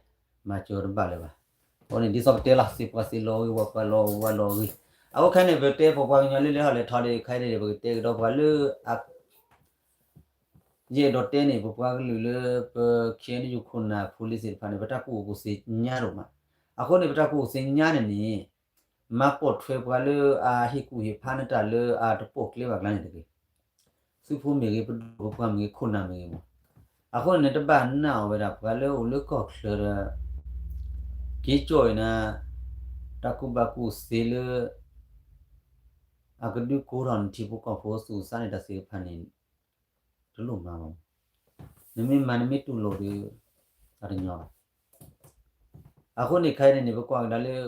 မၤစၢၤတဘၣ်လၢၤဘၣ်. အဃိန့ၣ် ဒ်သိးပတဲလီၤ သ့ၣ်ပှၢ်သ့ၣ်လီၤအဂ့ၢ် ဝၣ်ပှၢ်လီၤအဂ့ၢ် ဝၣ်လီၤအဂ့ၢ် အဃိခဲအံၤန့ၣ် ပတဲပပှၤကညီလၢလဲၤထီၣ်လဲၤထီဒီး ခဲအံၤန့ၣ် ပကတဲကဒီးပှၤလၢ ယအဲၣ်ဒိးတဲန့ၣ် ပပှၤကလုာ်လၢ ပ ခဲအံၤယူၢ်ခိၣ်နၢ်ဖိလံၤသ့ၣ်တဖၣ်န့ၣ် ပတၢ်ကူၣ်ဘၣ်ကူၣ်သ့ညါဒိၣ်မး. အဃိန့ၣ် ပတၢ်ကူၣ်ဘၣ်ကူၣ်သ့ညါန့ၣ်န့ၣ် မၤပိာ်ထွဲပှၤလၢအဟ့ၣ်ကူၣ်ဟ့ၣ်ဖးနတၢ်လၢအတပိာ်ကျဲဘၣ်ကျါန့ၣ်တဂ့ၤ. သုးဖိမ့ၢ်ဂ့ၤ ပဒိၣ်ပပှၢ်မ့ၢ်ဂ့ၤ ခိၣ်နၢ်မ့ၢ်ဂ့ၤမး. အဃိန့ၣ် နတဘၣ်နာ်အီၤဝဲဒၣ် ပှၤလၢအိၣ်လၢကီၢ်ချၢဒီး က့ၤကၠီၣ်အံၤနၤ တၢ်ကူၣ်ဘၣ်ကူၣ်သ့လၢ အကဒုးကိးထီၣ်နထံဖိကီၢ်ဖိသူၣ်စၢ်န့ၣ်တၢ်သ့ၣ်တဖၣ်န့ၣ် တလိၣ်မၤဘၣ်. နမ့ၢ်မၤနမ့ၢ်တူၢ်လိာ်ဒီး တၢ်တညီဘၣ်. အဃိန့ၣ်ခဲအံၤန့ၣ်န့ၣ် ပကွၢ်ကဒါလၢ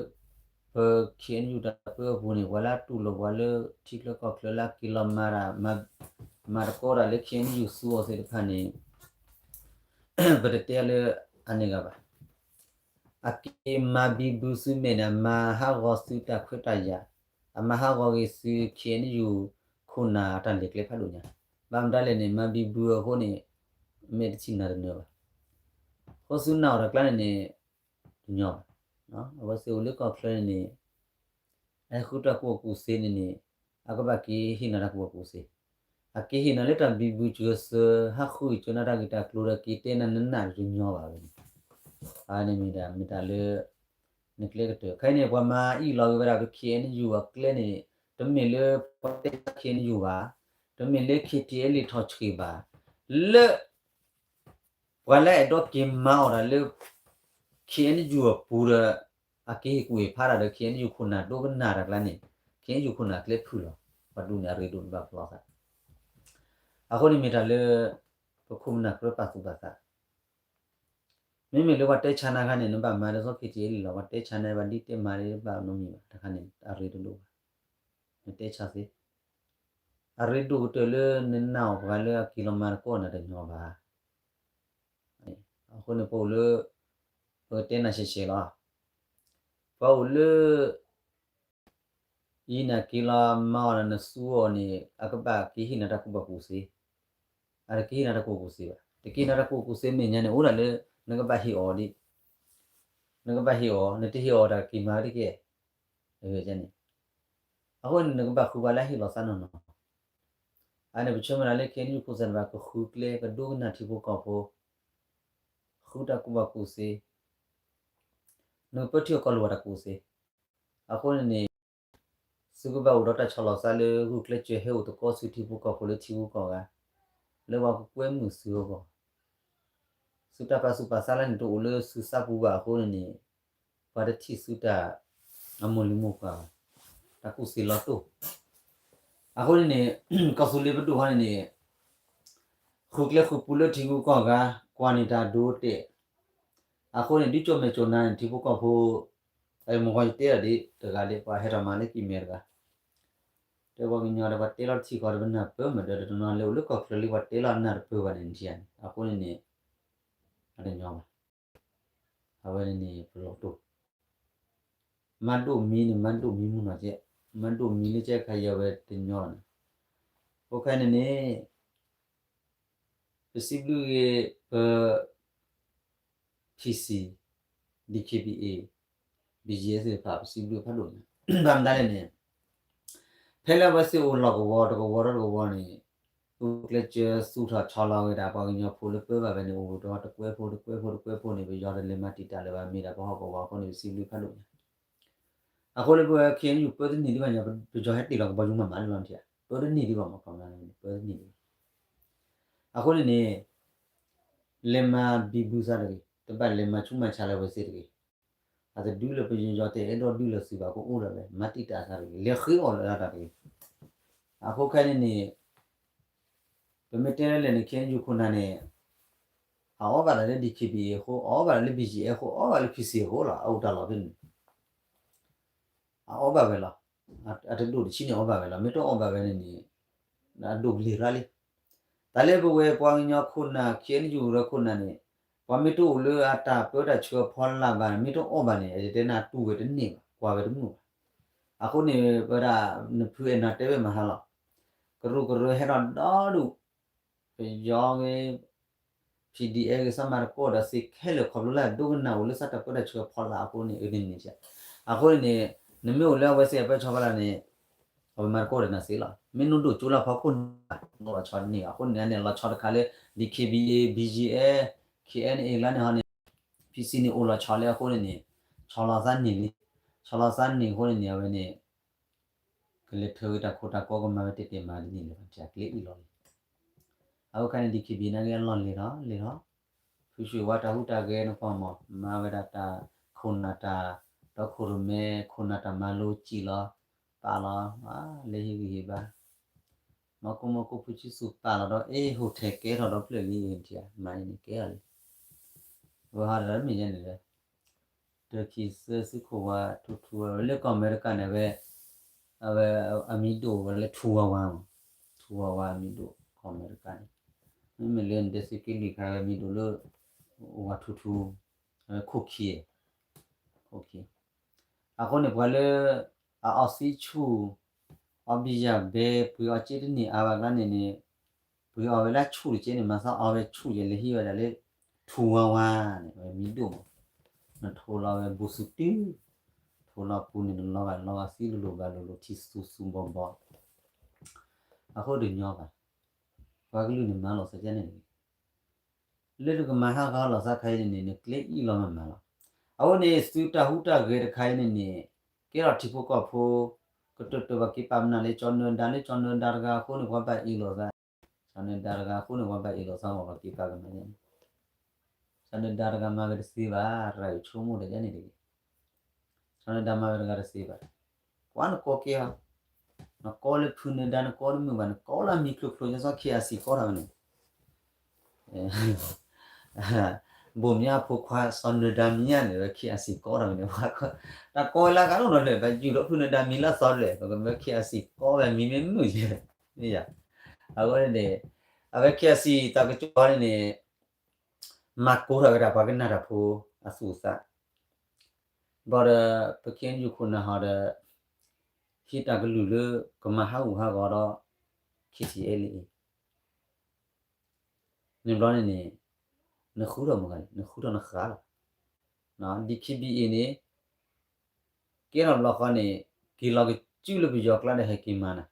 ပ ခဲအံၤယူၢ်တၢ်ပၢအပူၤန့ၣ် ပှၤလၢအတူၢ်လိာ်ပှၤလၢထံချၢကီၢ်ချၢလၢအက့ၤလီၤမၤတၢ် မၤတကီတၢ်လၢ ခဲအံၤယူၢ်သူအီၤသ့ၣ်တဖၣ်န့ၣ် ပတတဲလၢအန့ၣ်ဂ့ၤဘၣ်. အက့ၤမၤဘံဘူသုမဲာ်န့ၣ် အမၤဟးဂီၤသုတၢ်ခွဲးတၢ်ယာ်, အမၤဟးဂီၤက့ၤသု ခဲအံၤယူၢ် ခိၣ်နၢ်အတၢ်လဲၤကျဲဖးဒိၣ်ညါ. ဘၣ်မတၤလဲၣ်န့ၣ် မၤဘံဘူအဃိန့ၣ် မဲာ်တဆံၣ်နၤတနၢၤဘၣ်. အဃိသုနာ်အီၤတၢ်ကျါန့ၣ်န့ၣ် တညီဘၣ်. အဝဲသ့ၣ်အိၣ်လၢကီၢ်ချၢန့ၣ်န့ၣ် အဟဲဃုတၢ်ကူၣ်ဘၣ်ကူၣ်သ့န့ၣ်န့ၣ် အကဘၣ်က့ၤဟ့ၣ်နၤတၢ်ကူၣ်ဘၣ်ကူၣ်သ့. အက့ၤဟ့ၣ်နၤလၢတၢ်ဘံဘူစၢၤစၢၤ ဟးဃုကၢနၤတၢ်ဂ့ၢ်တၢ်ကျိၤဒီး က့ၤတဲနၤနနၢ်တညီဘၣ်ဝဲန့ၣ်. အန့ၣ်မ့ၢ်ဒၣ် မ့ၢ်တၢ်လၢ နကျဲကတၢၢ်. ခဲအံၤန့ၣ် ပှၤမၤအံၣ်လီၤက့ၤဝဲဒၣ် ခဲအံၤယူၢ်အကျဲန့ၣ် တမ့ၢ်လၢပှၤတဲခဲအံၤယူၢ်ဘၣ်, တမ့ၢ်လၢ ခဲအံၤထီၣ်ဆှံဘၣ်, လၢ ပှၤလၢအဲၣ်ဒိးက့ၤမၤအီၣ်တၢ်လၢ ခဲအံၤယူၢ်အပူၤဒီး အက့ၤဟ့ၣ်ကူၣ်ဟ့ၣ်ဖးတၢ်ဒီး ခဲအံၤယူၢ်ခိၣ်နၢ်ဒိကနၣ်တၢ်ကျါန့ၣ် ခဲအံၤယူၢ်ခိၣ်နၢ်ကျဲဖုၣ်လီၤ. ပှၤဒူၣ်န့ၣ် အရ့ဒိၣ်တဘၣ်ဖျီသး. အဃိန့ၣ်မ့ၢ်တၢ်လၢ ပခိၣ်ပနၢ်ကြၢးပာ်သူၣ်ပာ်သး မ့မ့ၢ်လၢပှၤတဲဆါနၤခါန့ၣ် နဘၣ်မၤဒ်သိး ခဲအံၤလံလီၤ. ပှၤတဲဆါနၤဘၣ်ဒ်တဲမၤဒ်ဘၣ်နီတမံၤဘၣ်. တခါန့ၣ် အရ့တဒိၣ်ဘၣ်. နတဲဆါသ့. အရ့ဒိၣ်ကတၢၢ်လၢနနာ်အီၤပှၤလၢအက့ၤလီၤမၤသကိးနၤတညီဘၣ်. အဃိန့ၣ် ပအိၣ်လၢ ပကတဲနၤရှဲရှဲလီၤ. ပှၤအိၣ်လၢ ယံၤနၤက့ၤလီၤမၤအီၤနၤ နသူအီၤန့ၣ် အကဘၣ်က့ၤဟ့ၣ်နၤတၢ်ကူၣ်ဘၣ်ကူၣ်သ့, အတက့ၤဟ့ၣ်နၤတၢ်ကူၣ်ဘၣ်ကူၣ်သ့ဘၣ်. တက့ၤနၤတၢ်ကူၣ်ဘၣ်ကူၣ်သ့မ့ၢ်ညါန့ၣ် အိၣ်ဒၣ်လၢ နကဘၣ်ဟ့ၣ်အီၤဒ်, နကဘၣ်ဟ့ၣ်အီၤ, နတဟ့ၣ်အီၤတၢ်က့ၤမၤဝဲတက့ၢ်. န့ၣ် အဃိန့ၣ် နကဘၣ်ဃုပှၤလၢအဟ့ၣ်လီၤသးနီၢ်နီၢ်. အန့ၣ် ပဆၢမုၢ်လၢ်လၢ ခဲအံၤ နယူၢ်ခိၣ်သတးန့ၣ်ဘၣ် ကဃုကျဲ ကဒိကနၣ်ထံဖိကီၢ်ဖိ, ဃုတၢ်ကူၣ်ဘၣ်ကူၣ်သ့, နကပၢထံအကီၢ်လိာ်ဘၣ်တၢ်ကူၣ်သ့. အဃိန့ၣ်န့ၣ် သုကဘၣ်အိၣ်ဒီးတၢ်ဆီၣ်လီၤသးလၢ ဂုာ်ကျဲးစၢးဟဲအိၣ်သကိးဆူထံဖိကီၢ်ဖိလၢထံဂုၤကီၢ်ဂၤ, လၢပှၤကကွဲမုာ်သုအဂီၢ်, သုတၢ်ပာ်သူၣ်ပာ်သးလၢန့ၣ် တအိၣ်လၢသုသးပူၤဘၣ်အဃိန့ၣ်န့ၣ်, ပှၤတထံၣ်သုတၢ်အမိၢ်လံၤမိၢ်ပှၢ်ဘၣ်, တၢ်ကူၣ်သ့လီၤတိၢ်. အဃိန့ၣ်န့ၣ် ကီၢ်သူလ့ၤပဒိၣ်ဟီန့ၣ်န့ၣ် ဃုကျဲဃုပူၤလၢထံဂုၤကီၢ်ဂၤ, ကွၢ်န့ၢ်တၢ်ဒိတဲာ်. အဃိန့ၣ် ဒ်ကၠိမဲာ်ကၠိနါန့ၣ် ထံဖိကီၢ်ဖိ, မ့ၢ်ဃီယတဲဒီးဒ်တဂၤလၢပှၤဟဲထီၣ်မၤလၢကံၢ်မဲာ်တဂၤ, တဲပှၤကညီဒီးပှၤတဲလီၤတထံၣ်ဃီဒီးပနၢ်ပၢၢ်မးဒီး တနီၤလၢအိၣ်လၢကီၢ်ချၢလံ ပှၤတဲလီၤအနၢ်တပၢၢ်ဘၣ်န့ၣ်ထံၣ်ဧါန့ၣ် အဃိန့ၣ်န့ၣ် အတညီဘၣ်. အဝဲန့ၣ်န့ၣ် ပလီၢ်တိၢ် မၤဒိၣ်မံန့ၣ် မၤဒိၣ်မံမုၢ်နီၢ်ကဲ, မၤဒိၣ်မံလၢကဲခါအံၤအဝဲတညီလီၤန့ၣ်. အဃိခဲအံၤန့ၣ်န့ၣ် ပစံးဘျုးဂ့ၤ ပ PC, DKBA, BGF သ့ၣ်တဖၣ် ပစံးဘျုးဖးဒိၣ်ညါ, ဘၣ်မတၤလဲၣ်န့ၣ် ဖဲလၢအဝဲသ့ၣ်အိၣ်လီၢ်ကဝီၤတကဝီၤဒီးတကဝီၤန့ၣ် ဂုာ်ကျဲးစၢးသူၣ်ထီၣ်ဆီလီၤဝဲဒၣ် ပှၤကညီဖိလၢပၢဘၣ်ဝဲန့ၣ် အိၣ်ဒီးတကွဲးဖိတကွဲးဖိတကွဲးဖိန့ၣ် ပယီၤတလဲၤမၤတံာ်တာ်လၢၤဘၣ် မ့ၢ်ဒၣ်ပဟီၣ်ကဝီၤအဃိန့ၣ် ပစံးဘျုးဖးဒိၣ်ညါ. အဃိလၢပဝဲ KNU ပၢတန့ၢ်ဒံးဘၣ်ညီ ပယီၤဟဲတ့ၢ်လီၤကဘီယူၤမးမးလၢလီၤထံၣ်ဧါ, ပၢတန့ၢ်ဒံးဘၣ်မး ခီမး ပၢတန့ၢ်ဒံးဘၣ်. အဃိန့ၣ်န့ၣ် လဲၤမၤဘံဘူသးတဂ့ၤ, တဘၣ်လဲၤမၤဆူးမၤဆါလၢအဝဲသ့ၣ်တဂ့ၤ. အတဒုလၢပယီၤတဲအဲၣ်ဒိးဒုလၢသုဘၣ် ကအိၣ်ဒၣ်ဝဲ မၤတံာ်တာ်သးတဂ့ၤ, လဲၤဃ့အီၣ်လၢအတၢ်တဂ့ၤ. အဃိခဲအံၤန့ၣ်န့ၣ် ပမ့ၢ်တဲလဲၣ်န့ၣ် KNU ခိၣ်နၢ်န့ၣ် အအီၣ်ဘၣ်လၢ DKBA အဃိ, အအီၣ်ဘၣ်လၢ BGF အဃိ, အအီၣ်ဘၣ်လၢ PC အဃိလီၤ, အအိၣ်တၢ်လီၢ်ဖဲန့ၣ် အအီၣ်ဘၣ်ဝဲလီၤ. အတဒိၣ်တဆံန့ၣ်အီၣ်ဘၣ်ဝဲလီၤ. မ့ၢ်တအီၣ်ဘၣ်ဝဲန့ၣ်န့ၣ် အဒိၣ်ကလံၤရၣ်လံ. တၢ်လၢပဝဲပှၤကညီခိၣ်နၢ် KNU ရၢခိၣ်နၢ်န့ၣ် ပှၤမ့ၢ်တအိၣ်လၢအတၢ်ပၢတၢ်ဆှၢအဖီလာ်ဘၣ်န့ၣ် မ့ၢ်တအီၣ်ဘၣ်န့ၣ် ယတဲနၤတူၢ်ဝဲတန့ၢ်ဘၣ်, ကွၢ်ဝဲတမုာ်ဘၣ်. အဃိန့ၣ် ဝဲဒၣ် နဖုအဲၣ်နၤတဲဝဲမဟါလီၤ. ကရူၢ်ကရၢဟဲထီၣ်ဒီဒူၣ်, ပယီၤဂ့ၤ PDF ဂ့ၤ စးမၤတကိးဒီးသ့ခဲလၢာ် ခီဖျိလၢအဒိကနၣ်အိၣ်လၢသးတၢ်ပၢတၢ်ဆှၢအဖီလာ်အဃိန့ၣ် အန့ၣ်န့ၣ်, အဃိန့ၣ်န့ၣ် နမ့ၢ်အိၣ်လၢအဝဲသ့ၣ်အပၢဆှၢဖီလာ်န့ၣ် အဝဲမၤတကိးဒီးနၤသ့လီၤ. မ့ၢ်နဒိၣ်ကၠိလၢဖီခိၣ်န့ၣ် နအိၣ်လီၤဆီတန့ၢ်ဘၣ်. အဃိန့ၣ်န့ၣ် လီၤဆီတခါလၢ DKBA, BGF, KNA လၢန့ၣ်ဟီန့ၣ် PC န့ၣ်အိၣ်လီၤဆီလၢအဃိန့ၣ်န့ၣ် ဆီလီၤသးန့ၢ်လံ. ဆီလီၤသးန့ၢ်အဃိန့ၣ်န့ၣ် အဝဲန့ၣ် ကလဲၤထၢဝဲတၢ်ခိတၢ်ကီကမၤဝဲတဲတဲမၤတန့ၢ်လၢၤဘၣ် ပျၢ်ကျဲအံၤလီၤလံ. အဝဲခါန့ၣ် DKBA နာ်က့အလီၢ်လဲၤထီၣ်လဲၤထီၣ်, ဖုၣ်ဆူၣ်ဝါတၢ်ဟူးတၢ်ဂဲၤနကွၢ်မး မၤဝဲဒၣ်တၢ်ခိၣ်နၢ်တၢ် ဒီခိၣ်ရိၣ်မဲ ခိၣ်နၢ်တၢ်မၤလိစံၣ်လီၤ ပာ်လီၤ လၢဟ့ၣ်ဂံၢ်ဟ့ၣ်ဘါ မၤကိၢ်မၤကိၢ်ဖုဆံသူၣ်ပာ်လီၤဒီး အ့ၣ် ဟိုထဲကဲထီၣ်ဒီဖျၢၣ်လံ ထံၣ်ဧါ မၤအံၤန့ၣ်ကဲထီၣ်လံ. ဝဲဟီဒီးမ့ၢ်ယဲန့ၣ်လၢ တၢ်ခံသၢစုခိၣ်ဝါထူထူဝဲလၢကီၢ်အမဲရကၤန့ၣ်ဝဲ အဝဲအမံၤဒိၣ်ဝဲလၢထူဝါဝါမး, ထူဝါဝါအမံၤဒိၣ်ကီၢ်အမဲရကၤန့ၣ်, မ့မ့ၢ်လၢနတဲသုးက့လွံၢ်ခါဝဲမံၤဒိၣ်လၢ ဝါထူထူ, ဝဲခိၣ်ခံ, ခိၣ်ခံ အဃိန့ၣ်ပှၤလၢ အအီသံဆူၣ်, အီဘံယၢ်ဘဲ ပှ့ၤအီစ့တန့ၢ်အါဘၣ်ကျါန့ၣ်န့ၣ်, ပှ့ၤအီဝဲလၢဆူၣ်တက့ၢ်န့ၣ် မၤသးအီဝဲဆူၣ်ယဲလဲၤဟံးဝဲဒၣ်လၢ ထူဝါဝါန့ၣ် ဝဲမံၤဒိၣ်မး, နထိလီၤဝဲဘူးစူၤတုၤ, ထိလီၤပူၤန့ၣ် နလီၤဂာ်လီၤဂာ်သံလိၤလိၤဘၣ်လိၤလိၤ ထံသူသူဘီဘီ, အဃိတညီဘၣ်, ပှၤကလုာ်န့ၣ်မၤလိာ်သးဒ်န့ၣ်တဂ့ၤ လၢနကမၤဟးဂီၤလိာ်သးခါအံၤန့ၣ်န့ၣ် နကျဲအံၣ်လီၤမးမးလီၤ. အဃိန့ၣ် သုတၢ်ဟူးတၢ်ဂဲၤတခါအံၤန့ၣ်န့ၣ် ကဲထီၣ်ထံဖိကီၢ်ဖိ ကတၢၢ်တၢၢ်ဘၣ်က့ၤပာ်ပနီၣ်လၢကၠီနၢၤဒါ လၢကၠီနၢၤဒါတဂၤအဃိန့ၣ် ပှၤဘၣ်အ့ၣ်လိာ်သး, ကၠီနၢၤဒါတဂၤအဃိန့ၣ် ပှၤဘၣ်အ့ၣ်လိာ်သး ပှၤက့ၤပာ်ကမၤန့ၣ် ကၠီနၢၤဒါတဂၤမၤဝဲတသ့ဘၣ် ရၤအုးဆိကမိၣ်တယဲန့ၣ်တဂ့ၤ, ကၠီနၢၤဒါမၤဝဲတဂၤတသ့ဘၣ်, ကွၢ်နကိးကဲဧါ, နကိးလၢဖုနၢၤဒါ နကိးတမုာ်ဘၣ် နကိးလၢအမံၤချိချိ ဒ်သိး KIC ကိးထီၣ်ဝဲန့ၣ် ဘိၣ်မၠါအဖိခွါ စီၤနၢၤဒါမံၤညါန့ၣ် ဝဲ KIC ကိးထီၣ်ဝဲန့ၣ် တၢ်ကိးဝဲလၢအဂၤလီၤနီၤလၢာ် ဘၣ်ယုၢ်ဒီးဖုနၢၤဒါမံၤလၢအသီလဲၣ် ပကမၢ KIC ကိးဝဲမံၤမ့ၢ်မုာ်ယဲၢ် ယၤ, အဃိန့ၣ်န့ၣ် အဝဲ KIC တၢ်ကစီၣ်န့ၣ်န့ၣ် မၤကိးထီၣ်ဝဲဒၣ်ပှၤကနၣ်တၢ်ဖိအသူၣ်အသး, ဘၣ်ဒီး ပ KNU ခိၣ်နၢ်ဟီဒီး ဟံးတၢ်ကလုၢ်လၢကမၤဟးဂူာ်ဟးဂီၤဒီး KTLA န့ၣ်ဘျီန့ၣ်န့ၣ် နဃုထီၣ်မတၤဂၤလဲၣ်, နဃုထီၣ်နဃၢ်လီၤ. DKBA န့ၣ် ကဲထီၣ်ဘျီဃီန့ၣ် က့ၤလီၤကစုလၢပယီၤကျါဒီးဟဲက့ၤမၤနၤ,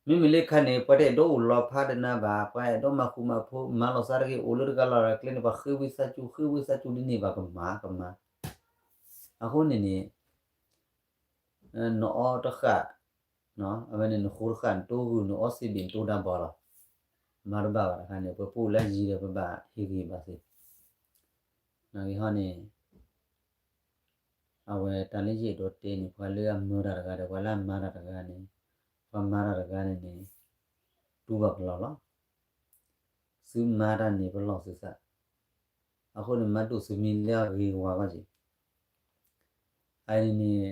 မ့မ့ၢ်လၢခါန့ၣ် ပှၤတအဲၣ်ဒိးအိၣ်လီၤဖးဒီးနၤဘၣ်, ပှၤအဲၣ်ဒိးမၤဃူမၤဖိး မၤလီၤသးတဂ့ၤ အိၣ်လၢတဂၤလီၤကျဲန့ၣ် ပှၤဃ့ဝံသးစူၤ ဃ့ဝံသးစူၤဒ်န့ၣ်ဘၣ် ကမၤ ကမၤ, အဃိန့ၣ်န့ၣ် နအီတဃၣ်, အဝဲန့ၣ်နဃိတဃၣ် နတိဂုာ် နအီစ့ဘ့ၣ် နတိဒါဘီလီၤ. မၤတဘၣ်ဘၣ်တခါန့ၣ် ပပအိၣ်လၢယံၤဒီး ပဘၣ်ဟ့ၣ်ဂံၢ်ဘၣ်သ့ၣ်, နာ်က့ဟီန့ၣ် အဝဲတၢ်လၢယအဲၣ်ဒိးတဲန့ၣ် ပှၤလၢအမၤတၢ်တဂၤဒီး ပှၤလၢအမၤတၢ်တဂၤန့ၣ်, ပှၤမၤတၢ်တဂၤန့ၣ်န့ၣ် တူၢ်ဘၣ်ပလီၢ်လီၤ. သုမၤတၢ်န့ၣ် ပလီၢ်သုသး, အဃိန့ၣ် မၤဒိၣ်သုမံၤလၢအဂ့ၤကဝါဘၣ်က့ၤ အန့ၣ်န့ၣ်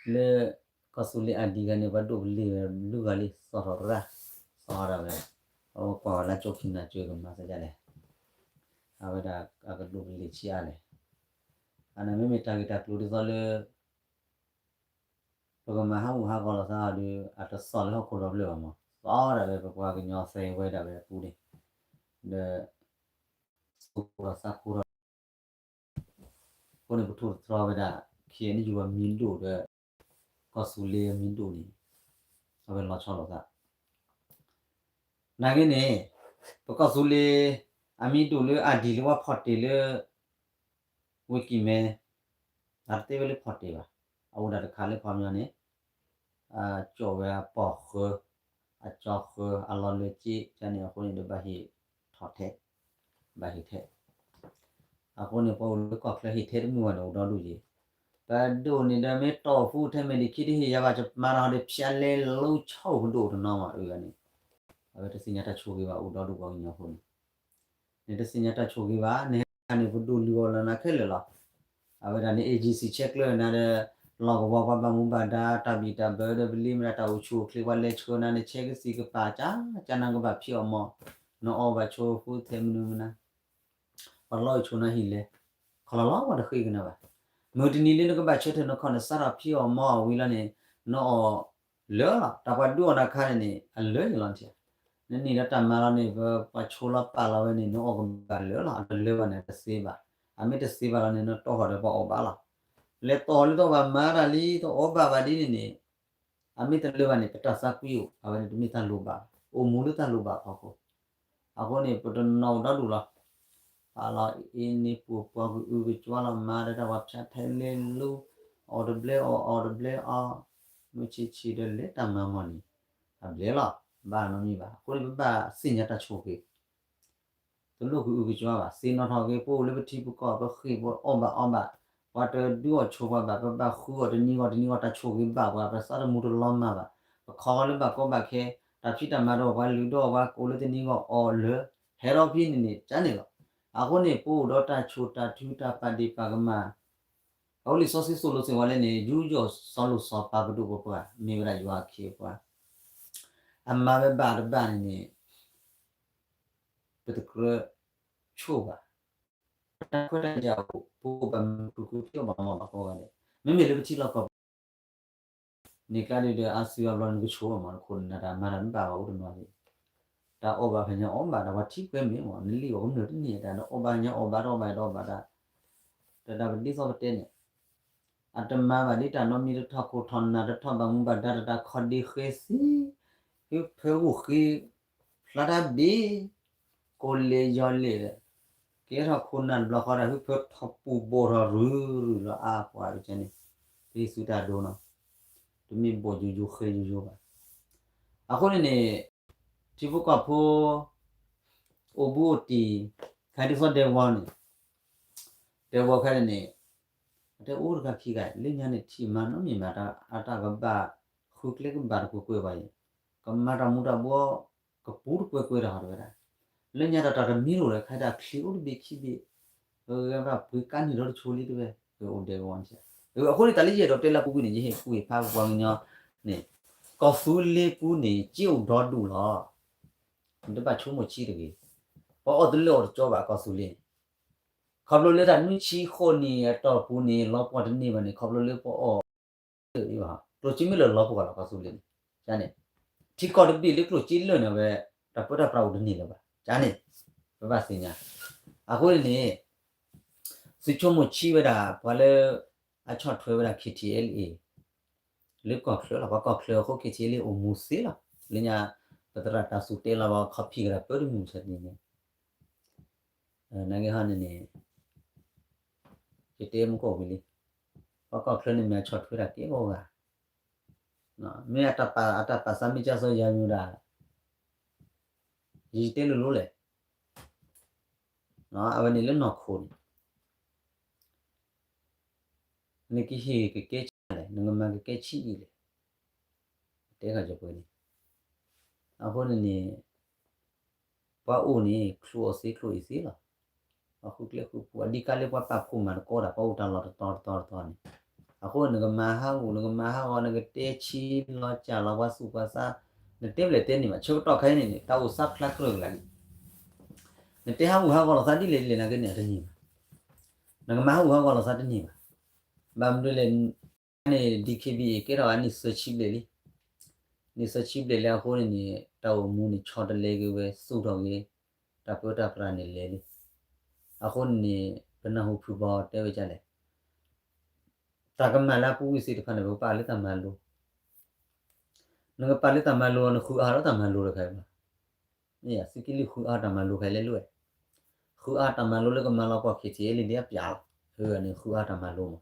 လၢ ကီၢ်သူလ့ၤအဒံးဂၤန့ၣ် ပှၤဒိၣ်ပလ့ၤဝဲဘျုးဂၤလံ သီၣ်ထီၣ်ရၣ်, သီၣ်ထီၣ်ဝဲ, အဝဲကွၢ်ဝဲလၢကၠိခံနၤကၠိကမၤသးဒ်လဲၣ်, အဝဲဒၣ်အကဒိၣ်ပလ့ၤဆံးအါလဲၣ်, အန့ၣ်မ့မ့ၢ်တၢ်ဂ့ၢ်တၢ်ကျိၤဒ်သိးလၢ ပကမၤဟးဂူာ်ဟးဂီၤလိာ်သးဒီး အတသီၣ်လၢဟီၣ်ခိၣ်ဒီဖျၢၣ်ဘၣ်မး, သီၣ်ဒၣ်ဝဲပပှၤကညီသ့ဝဲဒၣ်ဝဲအပူၤန့ၣ်, ဒီး သူၣ်ခိၣ်ဒီးသးခိၣ်ဒီး အဃိန့ၣ် ပထိၣ်သတြီၤဝဲဒၣ် KNU အမံၤဒိၣ်ဒီး ကီၢ်သူလ့ၤအမံၤဒိၣ်န့ၣ် အဝဲလီၤဆီလိာ်သး နာ်က့န့ၣ် ပကီၢ်သူလ့ၤ အမံၤဒိၣ်လၢအဒံးလၢပှၤဖီၣ်တ့ၢ်လၢ ဝ့ၢ်ကံၢ်မဲ အတသ့ဝဲလၢဖီၣ်တ့ၢ်ဘၣ်. အအိၣ်ဒၣ်တခါလၢခီပညီန့ၣ် ကၠီၣ်ဝဲအပီၢ်ဃၢၤ အကၠီဃၢၤ အလီၤလၢက့ ကန့ၣ်အဃိန့ၣ်ဒီး ဘၣ်ဟ့ၣ်ထီၣ်ထဲ ဘၣ်ဟ့ၣ်ထဲ အဃိန့ၣ် ပှၤအိၣ်လၢကီၢ်ချၢဟ့ၣ်ထဲတမုာ်ဘၣ်န့ၣ် အိၣ်ဒီဒူၣ်ယံၤ. ပဒိၣ်န့ၣ်ဒီး မ့ၢ်တီၢ်အိၣ်ဖူထဲမဲာ်ဒံးခံတဟ့ၣ်ယၤဘၣ် ကမၤတၢ်ဟီဒီး ဖၠါလဲလိဆိၣ်ပဒိၣ်တနီၤမး အဂၤန့ၣ် အဝဲတသ့ၣ်ညါတၢ်ဆိၣ်ဂ့ၤဘၣ် အိၣ်ဒီဒူၣ်ပှၤကညီဖိန့ၣ် နတသ့ၣ်ညါတၢ်ဆိၣ်ဂ့ၤဘၣ် နဟဲန့ၣ် ပဒိၣ်လုၢ်အီၣ်လၢနၤခဲလၢာ်လီၤ. အဝဲဒၣ်န့ၣ် agency ဆဲးကျၢနၤဒီး လီၢ်ကဝီၤပှၤဘၣ်မူဘၣ်ဒါ တၢ်ဘံၣ်တၢ်ဘၢဒီး ပလ့မ့ၢ်ဒၣ်တၢ်အိၣ်ဆူၣ်အိၣ်ချ့ ပှၤလဲၤဆှၢနၤန့ၣ် ဆဲးကသံၣ်ကပၤ ကၢ်ကၢ်နၤကဘၣ်ဖံးအီၣ်မီၢ် နအီၣ်ဘၣ်ဆိဖိသဲးမနုၤမနၤ ပှၤလီၤအုးဆိနၤဟံၣ်လဲၣ် ခီလီၤလီၤပှၤတဃ့ကညးဘၣ်. မုၢ်တနံၤလၢနကဘၣ်ဆၢထၢၣ်နခီၣ်နသးထီၣ်ဖံးအီၣ်မီၢ်အီၣ်ဝံၤလီၤန့ၣ် နအီၣ်လၢာ်လီၤ. တၢ်ပှၤဒုးအီၣ်နၤခါန့ၣ်န့ၣ် အလၢာ်ယံၤလီၤနထံၣ်ဧါ. နနံၣ်ဒီးတၢ်မၤလီၤန့ၣ် ပပှၤဆိလီၤပာ်လီၤဝဲန့ၣ် နအီၣ်ကဘၣ်လၢာ်လီၤ. အတလၢာ်ဘၣ်န့ၣ် တသ့ဘၣ်. အမ့ၢ်တသ့ဘၣ်လီၤန့ၣ် နတီၢ်ထီၣ်ဒီးပှၤအီၣ်ဘၣ်လီၤ. လဲၤတီၢ်လၢတအီၣ်ဘၣ်မၤတၢ်လံ တအီၣ်ဘၣ်ဘၣ်ဒ်န့ၣ်န့ၣ် အမ့ၢ်တလၢာ်ဘၣ်န့ၣ် ပတၢ်သးကွံအိၣ် အဝဲန့ၣ်တမ့ၢ်တၢ်လိၣ်ဘၣ်, အိၣ်မူလၢတၢ်လိၣ်ဘၣ်ဖီခိၣ်. အဃိန့ၣ် ပတနီၣ်အိၣ်ဒီဒူၣ်လီၤ. ပာ်လီၤအ့န့ၣ်ပှိၢ်ပှီၢ်ကအုကကွါလီၤ မၤဒီးတၢ်ပှၤဖၠါထဲလဲလိ အီၣ်တဘျဲအီၣ် အီၣ်တဘျဲအီၣ်, မုၢ်ဆံးဆံးဒီးလဲၤတၢ်မၤမီၢ်န့ၣ် အဘျဲလီၤ. ဘၣ်နီတမံၤဘၣ်. အဃိန့ၣ် ပဘၣ်သ့ၣ်ညါတၢ်ဆိၣ်ဂ့ၤ တလိၣ်ကအုကကွါဘၣ်. သ့ၣ်နီၣ်ထီၣ်က့ၤ ပအိၣ်လၢပထံပကီၢ် ပဃ့ၢ်ပအီၣ်ဘၣ်အီဘၣ်, ပှၤတဒုးအီၣ်ဆိပှၤဘၣ်, ပဘၣ်ဃုအီၣ်တနံၤဂီၢ်တနံၤဂီၢ် တၢ်ဆိၣ်ဂ့ၤဘၣ်ပှၤ, ပသးတမူတလီၤမၢ်ဘၣ်, ပခီလၢဘၣ်ကီဘၣ်ခဲ, တၢ်ဖံးတၢ်မၤဒီးပှၤလုၢ်ဒီးပှၤ ကအိၣ်လၢတနံၤဂီၢ်အီၣ်လၢာ် ဟဲထီၣ်ဖဲန့ၣ်န့ၣ် ကန့ၣ်လီၤ. အဃိန့ၣ် ပအိၣ်ဒီးတၢ်ဆိၣ်တၢ်ထုတၢ်ပာ်ဒ့ၣ်ပာ်ကမၣ် အဝဲလံာ်စီဆှံသိၣ်လိသ့ၣ်ဝဲလဲၣ်န့ၣ် ယူးယီၣ်စီၤလိၣ်စီၤပၤပဒိၣ်ပပှၢ် မ့ၢ်ဝဲဒၣ်ယွၤအခ့အပှၤ အမၤဝဲဘၣ်တဘၣ်န့ၣ်န့ၣ် ပတကြၢးဆိၣ်ဘၣ်. တၢ်ခွဲးတၢ်ယာ်အိၣ် ပအိၣ်ဘၣ်မုာ်ခုၣ်ခုၣ် ပအိၣ်ဘၣ်မီၢ်ဘၣ်ကိးဂၤဒဲး, မ့မ့ၢ်လၢပထံလီၢ်ကီၢ်ပူၤ န့ၣ်ကျါဒုးဒီး အါစုအါဘျီန့ၣ် နကဆိၣ်ဘၣ်မီၢ် နခိၣ်နနၢ်တၢ်မၤတၢ်မ့ၢ်ဘၣ်ဘၣ်အိၣ်တနီၤန့ၣ်, တၢ်အီၣ်ဘၣ်ဖဲညါအီၣ်ဘၣ် တၢ်ပှၤထံပှဲၤမ့ၢ်မီၢ် နလံၣ်အီၣ်ကမျၢၢ်တန့ၢ်တၢ် နအီၣ်ဘၣ်ညါအီၣ်ဘၣ် တအီၣ်ဘၣ်တအီၣ်ဘၣ်တၢ် တၢ်ဒၣ်ပဒ်သိးပတဲန့ၣ် အတမၤဘၣ်ဒ်တၢ်နီတမံၤ တထီၣ်ခိၣ်ထီၣ်နၢ် တထီၣ်ဘၣ်မူဘၣ်ဒါ တၢ်တၢ်ခီၣ်ဒ့ဃ့သံ ဟၢဖၢဂိၢ်ဃ့ ဖျါတၢ်ဘ့ၣ် ကိးလ့ယီၤလ့ၣ်ဒီး ကဲထီၣ်ခိၣ်နၢ်တဘျီဃီဒီး ဟၢဖၢထီၣ်ပူၤဘိၣ်ထီၣ်ရုၢ်ရုၢ်လီၤအါပှၤကဲန့ၣ် ပဟံးသုတၢ်ဒိနီၤ တမ့ၢ်ဘိၣ်ယိယိဃ့ယိယိဘၣ်. အဃိန့ၣ်န့ၣ် ထံဖိကီၢ်ဖိ အိၣ်ဘူးအိၣ်တံၢ် ခဲဒ်သိးဒဲကဝီၤန့ၣ် ဒဲကဝီၤခဲန့ၣ်န့ၣ် အတဲအိၣ်တဂၤခံဂၤ လၢညါန့ၣ်ထံၣ်မၤနီတမံၤမး အတၢ်ကဘၣ်ဃုကျဲကဘၣ်တကွ့ၢ်ကွ့ၢ်ဘၣ်အံၤ ကမၤတၢ်မူတၢ်ဘှီ ကပူၤတကွ့ၢ်ကွ့ၢ်တၢ်ဟီတဝဲဒၣ် လၢညါတၢ်တၢ်တမံၤလိာ်ဒီး ခဲဒၣ်ချံအိၣ်တဘ့ၣ်ခံဘ့ၣ် ဂဲၤဘၣ်ပှ့ၤကါန့ၣ်ဒီးတဆိလံတဝဲ အိၣ်ဒဲကဝီၤန့ၣ် အဃိန့ၣ် တၢ်လၢယအဲၣ်ဒိးတဲလၢအပူၤကွံာ်န့ၣ် ယဟ့ၣ်ကူၣ်ဟ့ၣ်ဖးပပှၤကညီန့ၣ် ကီၢ်သူလ့ၤပူၤန့ၣ် ကၠ့အိၣ်ဒီဒူၣ်လီၤ. နတဘၣ်ဆိကမိၣ်ဆံးတဂ့ၤ. ပှၤအီၣ်တလၢအီၣ်တကၠီဘၣ် ကီၢ်သူလ့ၤန့ၣ်. ခီဖျိလၢတၢ်နွံဆံဃိးနံၣ်အတီၢ်ပူၤန့ၣ် လီၤပှီၢ်တန့ၢ်ဘၣ်န့ၣ် ခီဖျိလၢပှၤအီၣ် ကျိၣ်စ့မ့ၢ်လၢာ်လီၤပှီၢ်လီၤ ကီၢ်သူလ့ၤန့ၣ်. န့ၣ် ထံကီၢ်တဘ့ၣ်လၢကျိၣ်စ့လၢာ်န့ၣ်ဝဲ တၢ်ပၢတၢ်ပြးအိၣ်တန့ၢ်လၢၤဘၣ်. န့ၣ် ပဘၣ်သ့ၣ်ညါ. အဃိန့ၣ်န့ၣ် သုဆိကမိၣ်ဆံးဝဲဒၣ် ပှၤလၢအဆီၣ်ထွဲဝဲဒၣ် ခ့ထံအဲလ်အ့ လၢကီၢ်ချၢလီၤ. ပှၤကီၢ်ချၢအဃိ ခ့ထံအဲလ်အ့ အိၣ်မူသ့လီၤ. လၢညါ ပသရၣ်တၢ်စူၢ်တဲလီၤ ပှၤခီဖံးကရၢပၢတမုၢ်ဆန့ၣ်န့ၣ် နာ်က့ဟီန့ၣ်န့ၣ် ယတဲမုၢ်ကီၢ်ဝံၤလံ. ပှၤကီၢ်ချၢန့ၣ်မ့ၢ်အဆီၣ်ထွဲတၢ်ကဲဂီၤဂၤ, မ့ၢ်အတၢ်ပာ်သးမ့ၢ်ကၢ်စီၤယၤယိၤဒၣ် ယတဲလိၤလိၤလဲၣ်. အဝဲန့ၣ်လၢနီၢ်ခိန့ၣ် နကဟ့ၣ်ကကဲဆံးလဲၣ်, နကမၤကကဲဆံးအံၤလဲၣ်. တဲဃာ်ကပှဲၤန့ၣ်. အဃိန့ၣ်န့ၣ် ပှၤအိၣ်န့ၣ် ချိၣ်အီၣ်သ့ချိၣ်အံၤသ့လီၤ. ပှၤဃုကျဲဃုပူၤ အဒံကါလၢပှၤပာ်ဖှိၣ်မၤသကိးတၢ် ပှၤအိၣ်တၢ်လီၢ်တတီၤတတီၤတတီၤန့ၣ်. အဃိန့ၣ် နကမၤဟးဂူာ် နကမၤဟးဂီၤ နကတဲဆံးလီၤစၢ်လီၤ ပှၤသူၣ်ပှၤသး နတဲဘျဲၣ်တဲန့ၢ်ဘၣ် ဆၢကတီၢ်ခဲအံၤန့ၣ်န့ၣ် တၢ်အိၣ်သးဖျါကြၢးကလာ်လံ. နတဲဟးဂူာ်ဟးဂီၤလီၤသးဒ်လဲၣ်ဒ်လဲၣ်နာ်က့န့ၣ် အတန့ၢ်ဘၣ်. နကမၤဟးဂူာ်ဟးဂီၤလီၤသးတန့ၢ်ဘၣ်. ဘၣ်မနုၤလဲၣ် န့ၣ် DKBA ကဲထီၣ်အနံၣ်သၢဆံဘျဲၣ်လံ. နံၣ်သၢဆံဘျဲၣ်လံအဃိန့ၣ်န့ၣ် တၢ်အိၣ်မူန့ၣ်ဆီတလဲက့ၤဝဲ သူၣ်ထီၣ်က့ၤ တၢ်ပၢတၢ်ပြးန့ၣ်လဲၤလံ. အဃိန့ၣ်န့ၣ် ပနၢ်ဟူဖုဘီတဲဝဲဒ်လဲၣ်. တၢ်ကမၣ်လၢအပူၤကွံာ်သ့ၣ်တဖၣ်န့ၣ် ပကပာ်လၢတၢ်မၤလိ. နကပာ်လၢတၢ်မၤလိ နဃုအါထီၣ်တၢ်မၤလိတခါအံၤဘၣ်. မ့ၢ်ယါ သုးက့လွံၢ်ဃုအါတၢ်မၤလိခဲလၢာ်လၢဝဲ. ဃုအါတၢ်မၤလိလၢကမၤလီၤပှီၢ် ခ့ထံအဲလ်အ့ ဒ်အပျးလီၤ. အန့ၣ်ဃုအါတၢ်မၤလိမး.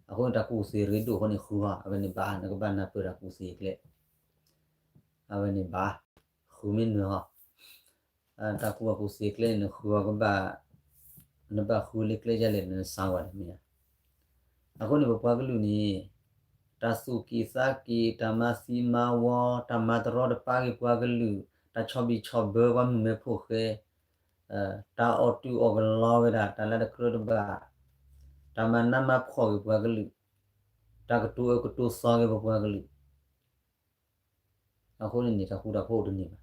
အဃိန့ၣ် တၢ်ကူၣ်သ့ရ့ဒိၣ်အဃိန့ၣ်ဃုအါ အဝဲန့ၣ်ဘၣ် နကဘၣ်နၢ်ပၢၢ်တၢ်ကူၣ်သ့ကျဲ အဝဲန့ၣ်ဘၣ် ဃုမ့ၢ်နၢၤဟီ တၢ်ကူၣ်ဘၣ်ကူၣ်သ့ကျဲန့ၣ် နဃုအီၤကဘၣ် နဘၣ်ဃုလၢကျဲယါလဲၣ် နစၢ်ဝဲဒၣ်မ့ၢ်ဧါ. အဃိန့ၣ် ပပှၤကလုာ်န့ၣ် တၢ်သူၣ်က့ၣ်သးက့ၣ် တၢ်မၤသံမၤဝီ တၢ်မၤတရီတပါက့ၤပှၤကလုာ် တၢ်ဆီၣ်ဘံၣ်ဆီၣ်ဘၢပှၤမုၣ်မဲဖိဃဲ တၢ်အီၣ်တုာ်အီၣ်ကလီဝဲဒၣ် တၢ်လၢတကြၢးတဘၣ် တၢ်မၤနးမၤဖှီၣ်က့ၤပှၤကလုာ် တၢ်ကတိၤအၢကတိၤသီက့ၤပပှၤကလုာ် အဃိန့ၣ်န့ၣ် တၢ်ဃူတၢ်ဖိးအိၣ်တန့ၢ်ဘၣ်.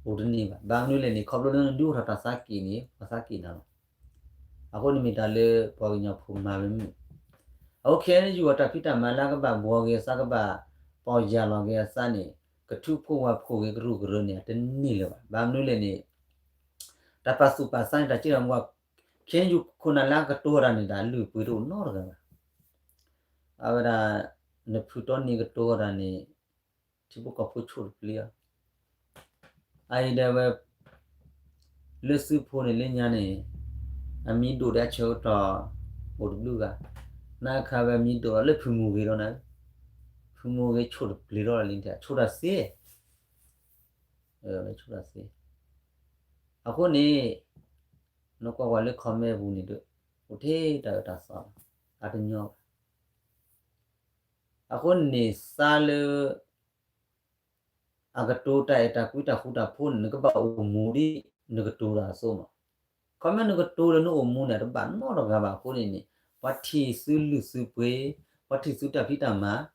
အိၣ်တန့ၢ်ဘၣ်. ဘၣ်မနုၤလဲၣ်န့ၣ် ခီဖျိလၢနဒုးအိၣ်ထီၣ်တၢ်သးက့ၣ်န့ၣ် ပှၤသးက့ၣ်နၤလီၤ. အဃိန့ၣ်မ့ၢ်တၢ်လၢပှၤကညီဖိမၤဝဲမုၢ်. အဃိခဲအံၤ ယိၤအတၢ်ဖံးတၢ်မၤလၢအကဘၣ်ဘှီဂ့ၤအသး ကဘၣ်ပီၢ်ယၢ်လီၤက့ၤအသးန့ၣ် ကထုးဖှိၣ်ဝဲဖှိၣ်ဂ့ၤ ကရူၢ်ကရၢန့ၣ် အတန့ၢ်လၢၤဘၣ်. ဘၣ်မနုၤလဲၣ်န့ၣ် တၢ်ပာ်သူၣ်ပာ်သးန့ၣ် တၢ်စံၣ်တၢ်မူ ခဲအံၤယိၤခိၣ်နၢ်လၢအကတိၤဝဲဒၣ်န့ၣ် တၢ်လုၢ်ပှ့ၤတအိၣ်နီတဂၤဘၣ်. အဝဲဒၣ် နဖုၣ်တီန့ၢ်ကတိၤဝဲဒၣ်န့ၣ် ထံဖိကီၢ်ဖိဆိၣ်တပျ့ၤအီၤ. အအံၤဒီးဝဲ လၢသုးဖိန့ၣ်လၢညါန့ၣ် အမံၤဒိၣ်ဒီးအဆၢကတီၢ် အိၣ်တဘျုးဂၤ, နအခါဝဲအမံၤဒိၣ်ဒီးလၢဖုမူဂ့ၤဒီးနၤ, ဖုမူဂ့ၤဆိၣ်တပျ့ၤထီၣ်လံ ဆိၣ်တၢ်သ့, ဆိၣ်တၢ်သ့. အဃိန့ၣ် နကွၢ်ကွၢ်လၢ comment ပူၤန့ၣ်ဒီး အိၣ်ထဲတၢ်အၢတၢ်သီလီၤ, အတညီဘၣ်. အဃိန့ၣ်သးလၢ အကတိၤတၢ်အဲၣ်တၢ်ကွံတၢ်ဃူတၢ်ဖိးန့ၣ် နကဘၣ်အိၣ်မူဒ်နကတိၤတၢ်အသိးမး. ခီမ့ၢ်နကတိၤဒီးနအိၣ်မူန့ၣ် တဘၣ်နီတဂၤဘၣ်အဃိန့ၣ်န့ၣ် ပှၤထံၣ်သုလုၢ်သုပှ့ၤ, ပှၤထံၣ်သုတၢ်ဖံးတၢ်မၤ,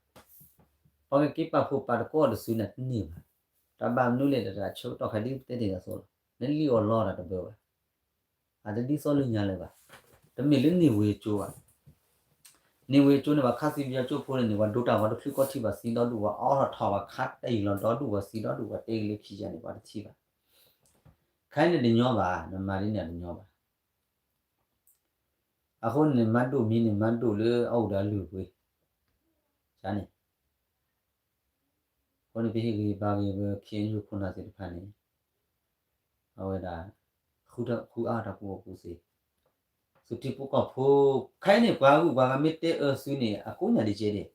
ပှၤကက့ၤပာ်ဖှိၣ်ပာ်သကိးတစုန့ၣ်တန့ၢ်ဘၣ်. တၢ်ဘၣ်မနုၤလဲၣ်ဒီးတၢ်ဆၢကတီၢ်ခဲဒ်ပတဲတ့ၢ်အသိးလီၤ. နလံၣ်အီၣ်လီတၢ်တဘၢဘၣ်. အတဒ်သိးလၢညါလၢၤဘၣ်. တမ့ၢ်လၢန့ၢ်ဝ့ၤကၠိဘၣ်. န့ၢ်ဝ့ၤကၠိန့ၣ် ပှၤခးသံပယီၤကၠိဖိန့ၣ်န့ၣ် ပှၤဒိတၢ်ဂီၤတချုးကီၢ်ထံးဘၣ်သံဒီဒူၣ် ပှၤအီထီၣ်ထီၣ် ပှၤခးတံၢ်လီၤဒီဒူၣ် ပှၤသံဒီဒူၣ် ပှၤတဲက့ၤလၢခံယါန့ၣ် ပှၤတထံၣ်ဘၣ်. ခဲအံၤန့ၣ်တညီဘၣ်, နမၤဒ်န့ၣ်တညီဘၣ်. အဃိန့ၣ် မၤဒိၣ်မံၤန့ၣ် မၤဒိၣ်လၢအအိၣ်ဒီးအလုၢ်အပှ့ၤ, န့ၣ် အဃိန့ၣ် ပဟ့ၣ်ဂံၢ်ဘါဂ့ၤဝဲ ခ့ၣ်အဲၣ်ယူၣ်ခိၣ်နၢ်သ့ၣ်တဖၣ်န့ၣ် အဝဲဒၣ် ဃုအါတၢ်ကူၣ်ဘၣ်ကူၣ်သ့ သုထံဖိကီၢ်ဖိ, ခဲအံၤန့ၣ် ပှၤဂုၤပှၤဂၤမ့ၢ်တဲအၢသုန့ၣ် အကိးညါဒ်ကဲဒၣ်,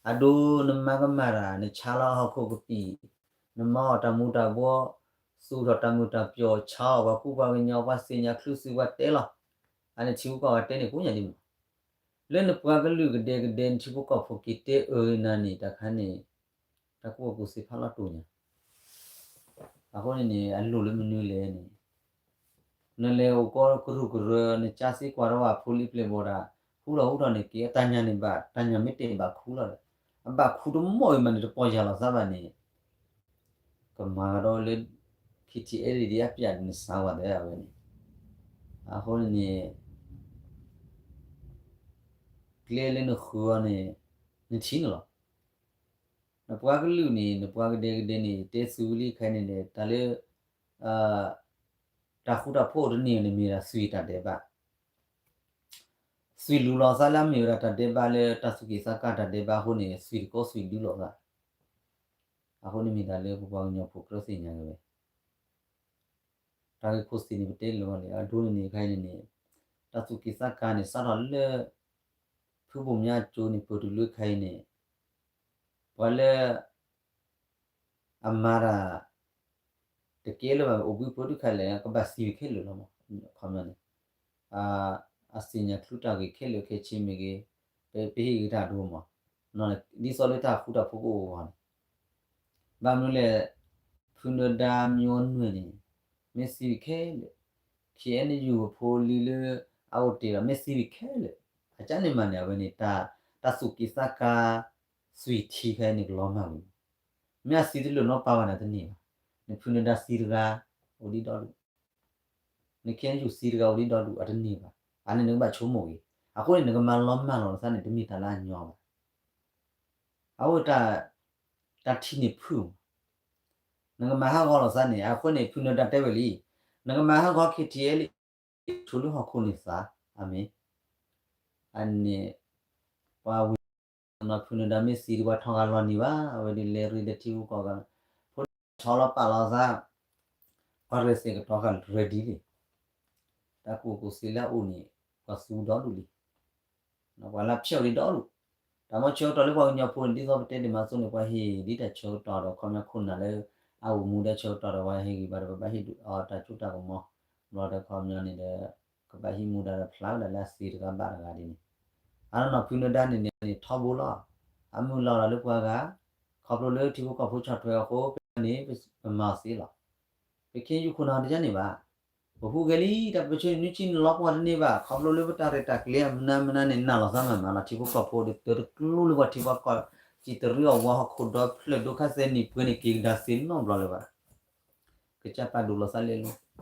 အဒိ နမၤကမၣ်တၢ် နဆါလီၤဟီၣ်ခိၣ်ကပံာ်, နမၤအီၣ်တၢ်မူၤတၢ်ဘှီး, သူၣ်ထီၣ်တၢ်မုာ်တၢ်ပျီၤ ဆါအီၣ်ပှၤကူပှၤကညီ ပှၤသ့ၣ်ညါချုးသုပှၤတဲလီၤ, အန့ၣ်ထံဖိကီၢ်ဖိတဲန့ၣ် ကိးညါဒ်မး, လၢနပှၤကလုာ်ကဒဲကဒဲ နထံဖိကီၢ်ဖိက့ၤတဲအၢနၤန့ၣ် တၢ်ခါန့ၣ် တၢ်ကူၣ်ဘၣ်ကူၣ်သ့ဖးလီၤတိၢ်ညါ အဃိန့ၣ်န့ၣ် အလိၣ်လၢမနုၤလဲၣ်န့ၣ်, နလဲၤအိၣ်ကီးကရူၢ်ကရၢ နကၢသ့ကွၢ်ထီၣ်ဝဲဖိလံၤပျဲၢ်ဘီၣ်ဒၣ်, ဟူထီၣ်ဟူထီၣ်န့ၣ်က့ၤ အတၢ်ညၣ်န့ၣ်ဘၣ်, တၢ်ညၣ်မ့ၢ်တဲဘၣ်ခူလီၤဒီး, ဘၣ်ခူတမိၢ်အံၤမးန့ၣ် တပီၢ်ယၢ်လီၤသးဘၣ်န့ၣ် ကမၤကဒီးလၢ ခ့ထံအဲလံဒံး အပျးန့ၣ်စးဝဲဒၣ်ဝဲန့ၣ်, အဃိန့ၣ် ကျဲလၢနဃုအီၤန့ၣ် နထံၣ်န့ၣ်လီၤ. နပှၤကလုာ်န့ၣ် နပှၤကဒဲကဒဲန့ၣ် တဲသုဝံၤလံခဲအံၤန့ၣ် တၢ်လၢ တၢ်ဃူတၢ်ဖိးတန့ၢ်န့ၣ် မ့ၢ်ဒၣ်သွံၣ်တၢ်ဒဲးဘး, သွံၣ်လူၤလီၤသးလၢအမ့ၢ်ဝဲဒၣ်တၢ်ဒဲးဘးလၢ တၢ်သူၣ်က့ၣ်သးကါတၢ်ဒဲးဘးအဃိန့ၣ် သွံၣ်တကီသွံၣ်ဒုးလိာ်သး, အဃိန့ၣ်မ့ၢ်တၢ်လၢပပှၤကညီဖိကြၢးသ့ၣ်ညါက့ၤဝဲ တၢ်ဂ့ၢ်ခိၣ်သ့ၣ်န့ၣ် ပတဲလၢာ်လံ အဒိန့ၣ်န့ၣ် ခဲအံၤန့ၣ်န့ၣ် တၢ်သူၣ်က့ၣ်သးကါန့ၣ် စးထီၣ်လၢ ဖုဘိၣ်မၠါအစိၤန့ၣ် ပၢၢ်တုၤလၢခဲအံၤန့ၣ် ပှၤလၢ အမၤတၢ် တကဲလၢၤဘၣ် အိၣ်ဘှံးပၢတခါလဲၣ် ကဘၣ်သံဝဲခဲလၢာ်လီၤမး, ခီပညီန့ၣ် အသ့ၣ်ညါချုးတၢ်ဂ့ၢ်ခဲလၢာ်ခဲဆ့မ့ၢ်ဂ့ၤ, ပဟ့ၣ်ဂံၢ်တၢ်ဒိမး, ဒ်သိးလၢတၢ်ဃူတၢ်ဖိးကအိၣ်အဂီၢ်န့ၣ် ဘၣ်မနုၤလဲၣ်, ဖုနၢၤဒါမ့ၢ်အိၣ်နွဲၣ်န့ၣ် မ့ၢ်သံဝဲခဲလၢာ်, ခ့ၣ်အဲၣ်ယူၣ်ဖိလံၤလၢ အအိၣ်တ့ၢ်ဒီး မ့ၢ်သံဝဲခဲလၢာ်, အကၢ်န့ၣ်မးန့ၣ် အဝဲန့ၣ် တၢ်သူၣ်က့ၣ်သးကါ သွံၣ်ထံခဲအံၤန့ၣ် ကလီၤမၢ်ဝံၤ မ့ၢ်အသံတလိၣ်နီတပၤဘၣ်န့ၣ်တန့ၢ်ဘၣ်, နဖုနၢၤဒါသံတဂၤ အိၣ်ဒံးဒီဒူၣ်, နခ့ၣ်အဲၣ်ယူၣ်သံတဂၤအိၣ်ဒံးဒီဒူၣ် အတန့ၢ်ဘၣ်, အန့ၣ်နကဘၣ်ဆိကမိၣ်ဂ့ၤ, အဃိန့ၣ် နကမၤလီၤမၢ်လီၤနသးန့ၣ် တမ့ၢ်တၢ်လၢအညီဘၣ်, အဝဲ တၢ်ထံၣ်န့ၢ်ဖုၣ်မး, နကမၤဟးဂီၤလီၤသးန့ၣ် အဃိန့ၣ် ဖုနၢၤဒါတဲဝဲလံ, နကမၤဟးဂီၤ ခ့ၣ်ထံအဲၣ်လံ ဆိလၢဟီၣ်ခိၣ်န့ၣ်သး, အမ့ၢ်, အန့ၣ် ပှၤဝံၤ နီၢ်ဖုနၢၤဒါမ့ၢ်သံဒံး ပှၤထီဂာ်လီၤနံၤဘၣ်, အဝဲဒ်လဲၤရ့ဒီးထံဖိကီၢ်ဖိ, ဖိဆီလီၤပာ်လီၤသး, ပှၤရဲၣ်သ့ၣ်ကတီၤဃာ်ရဲၣ်ဒံးလံ, တၢ်ကူၣ်ဘၣ်ကူၣ်သ့လၢအအိၣ်န့ၣ် ပှၤသူဒီဒူၣ်လံ, ပှၤလၢဖျဲၣ်အိၣ်ဒံးဒီဒူၣ်, တၢ်မ့ၢ်ဆၢကတီၢ်လၢပှၤကညီဖိန့ၣ် ဒ်သိးပတဲဒံးမးအသိးန့ၣ် ပှၤဟ့ၣ်ဒ်တၢ်ဆၢကတီၢ်ဒီး ခီပညီခိၣ်နၢ်လၢ အအိၣ်မူဒီးဆၢကတီၢ်ဒီး ပှၤဟ့ၣ်ဂံၢ်ဘါဒီး ပဘၣ်ဟ့ၣ်ဒုးအီၤတၢ်စိတၢ်ကမီၤ, ဘျီဒီးခီပညီန့ၣ်ဒီး ကဘၣ်ဟံးမူဒါဒီးဖျါဝဲဒၣ်လၢအသ့တဂၤဘၣ်တဂၤဒ်န့ၣ်, အနီၢ်ဖုနၢၤဒါန့ၣ်န့ၣ် ထီဘိလီၤ, အမုၢ်လီၤဒီးလၢပှၤဂၤ, ခီဖျိလၢထံဖိကီၢ်ဖိဆီၣ်ထွဲအဃိ ပန့ၣ် ပမၤအီၤသ့လီၤ, ပခ့ၣ်ယူၣ်ခိၣ်နၢ်တယါန့ၣ်ဘၣ်, ပဟူးဂဲၤလံ တၢ်ပၢဆှၢနွံဆံနလီၤပှီၢ်တန့ၢ်ဘၣ်, ခီဖျိလၢပတၢ်ရဲၣ်တၢ်ကျဲၤအမနုၤမနုၤန့ၣ် နာ်လီၤသးမးမးလီၤ, ထံဖိကီၢ်ဖိဒီး တၢ်တကျိလၢပှၤထံဖိကီၢ်ဖိ စံးတရံးအီၣ်ဝါဟီၣ်ခိၣ်ဒီဖျၢၣ်ဒိခါသဲနံၣ်ပှဲၤန့ၣ် က့ၤကဒါသ့နီတဘျီလၢၤဘၣ်, ကစၢ်ပာ်ဒိၣ်လီၤသးလဲၤလိၤ, ထံ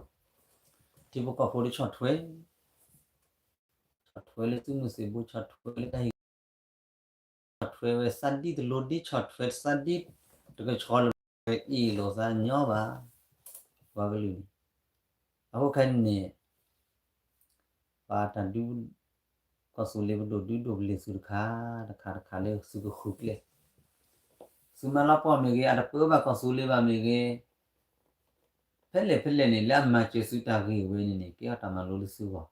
ဖိကီၢ်ဖိဒီးဆီၣ်ထွဲ ဆီၣ်ထွဲလၢသုးမုၢ်သံၣ်ဘိ ဆီၣ်ထွဲလၢတၢ်ဟ့ၣ် ဆီၣ်ထွဲဝဲသးဒ်တလိၤဒ် ဆီၣ်ထွဲသးဒ်တကဆှီလၢၤဘၣ် အ့ၣ်လိာ်သးညီဘၣ်, ပှၤကလုာ်န့ၣ်, အဃိခဲအံၤန့ၣ် ပှၤတၢ်ဒုး ကီၢ်သူလ့ၤပဒိၣ်ဒုးဒိၣ်ပလ့ၤသုးတခါ တခါတခါလၢသုကဃုကျဲ သုမၤလီၤပှီၢ်မ့ၢ်ဂ့ၤ အတပၢဘၣ်ကီၢ်သူလ့ၤဘၣ်မ့ၢ်ဂ့ၤ, ဖဲလဲၣ်ဖဲလဲၣ်န့ၣ် လၢအမၤစၢၤသုတၢ်ဂ့ၢ်ဝဲန့ၣ်န့ၣ် ကဲထီၣ်တၢ်မၤလိလၢသုဂီၢ်,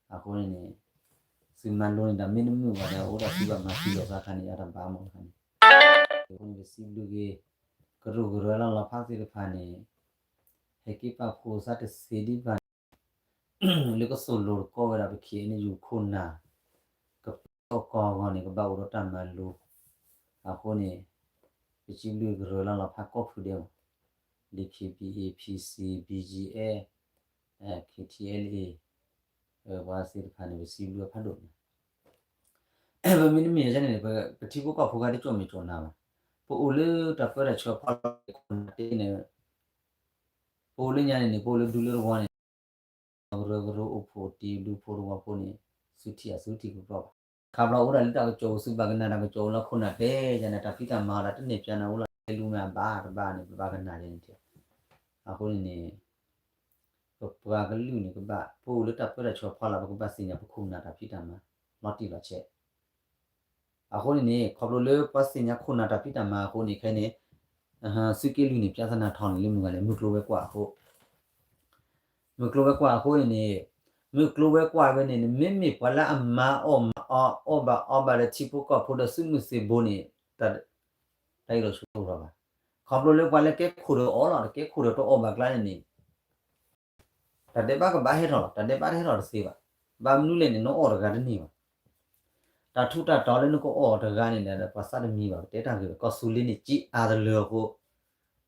အဃိန့ၣ်န့ၣ် သုမၤလိန့ၣ်ဒီးမ့ၢ်တမုာ်ဘၣ်ဒီး အိၣ်ဒၣ်သုဘၣ်မၤသံလိာ်သးခါန့ၣ် အတဘၣ်မးတခါန့ၣ်, အဃိန့ၣ် ပစံးဘျုးက့ၤ ကရူၢ်ကရၢလၢလီၤဖးသ့ၣ်တဖၣ်န့ၣ် ဟဲက့ၤပာ်ဖှိၣ်သးတသ့ဒံးဘၣ်န့ၣ် လၢကသိၣ်လိၤတကီဝဲဒၣ်ပခ့ၣ်အဲၣ်ယူၣ်ခိၣ်နၢ် ကပၢကီၢ်အဂီၢ်န့ၣ် ကဘၣ်အိၣ်ဒီးတၢ်မၤလိ, အဃိန့ၣ် ပစံးဘျုးကရၢလၢလီၤဖးကိးဖုဒဲးမး, DKBA PC BGF KTLA ပှၤသ့ၣ်တဖၣ်န့ၣ် ပစံးဘျုးအဖးဒိၣ်န့ၣ် ပမ့ၢ်တမ့ၢ်ယဲန့ၣ် ပထံဖိကီၢ်ဖိဂၤတကၠိၣ်မဲာ်ကၠိၣ်နါဘၣ်, ပအိၣ်လၢတၢ်ပၢတၢ်ဆှၢဖီလာ်ခိၣ်နၢ်တ့န့ၣ်, ပအိၣ်လၢညါန့ၣ်န့ၣ် ပအိၣ်လၢဒူလၢတဝီန့ၣ်, ကရၢကရိအိၣ်ဖှိၣ်တ့ဒူဖိတဝီဖိန့ၣ် သုထံၣ်အသုထံၣ်ကပြီဘၣ်, ခါဘျီအိၣ်ဒၣ်လၢတၢ်ကစီၣ်အိၣ်သုဘၣ်ကနၣ်တၢ်ကစီၣ်အိၣ်လၢခိၣ်နၢ်ဖဲယါန့ၣ် တၢ်ဖံးတၢ်မၤအီၤဒၣ်တန့ၢ်ပျါန့ၣ် အိၣ်လၢတဲလူမ့ၢ်အဘၣ်တဘၣ်န့ၣ် ပဘၣ်ကနၣ်ယဲန့ၣ်, အဃိန့ၣ်န့ၣ် ပပှၤကလုာ်န့ၣ်ကဘၣ် ပအိၣ်လၢတၢ်ပၢတၢ်ဆှၢဖီလာ် ပကဘၣ်သ့ၣ်ညါပခိၣ်ပနၢ်တၢ်ဖံးတၢ်မၤ လီၤတံၢ်လီၤဆဲး, အဃိန့ၣ်န့ၣ် ခီဖျိလၢပှၤသ့ၣ်ညါခိၣ်နၢ်တၢ်ဖံးတၢ်မၤအဃိန့ၣ် ခဲအံၤန့ၣ် သုးက့လွံၢ်န့ၣ် ပြဿနာထီၣ်န့ၣ်လၢမုၢ်ဂၤလဲၣ် မုၢ်ကျိၤဝဲၤကွာ်အဃိ မုၢ်ကျိၤဝဲၤကွာ်အဃိန့ၣ်န့ၣ်, မုၢ်ကျိၤဝဲၤကွာ်ဝဲန့ၣ်န့ၣ် မ့မ့ၢ်ပှၤလၢအမၤအီၣ်မၤအီ အီၣ်ဘၣ်အီဘၣ်ဒီးထံဖိကီၢ်ဖိဒီးသုးမုၢ်သံၣ်ဘိန့ၣ် တၢ်အ့ၣ်လိာ်ဆိးလိာ်ဘၣ်, ခီဖျိလၢပှၤလၢကဲခိၣ်ဒီးအီၣ်လီၤ တကဲခိၣ်ဒီးတအီၣ်ဘၣ်ကျါန့ၣ်န့ၣ် တၢ်ဒဲးဘးကဘၣ်ဟဲထီၣ်လီၤ, တၢ်ဒဲးဘးတဟဲထီၣ်တသ့ဘၣ်. ဘၣ်မနုၤလဲၣ်န့ၣ် နအီၣ်တဂၤတန့ၢ်ဘၣ်. တၢ်ထူးတၢ်တီၤလၢနကအီၣ်တဂၤန့ၣ်ဒီး ပှၤသးတမံဘၣ်, ပတဲတၢ်ဂ့ၢ်ဝဲ ကီၢ်သူလ့ၤန့ၣ် ကၠံအါတလၢ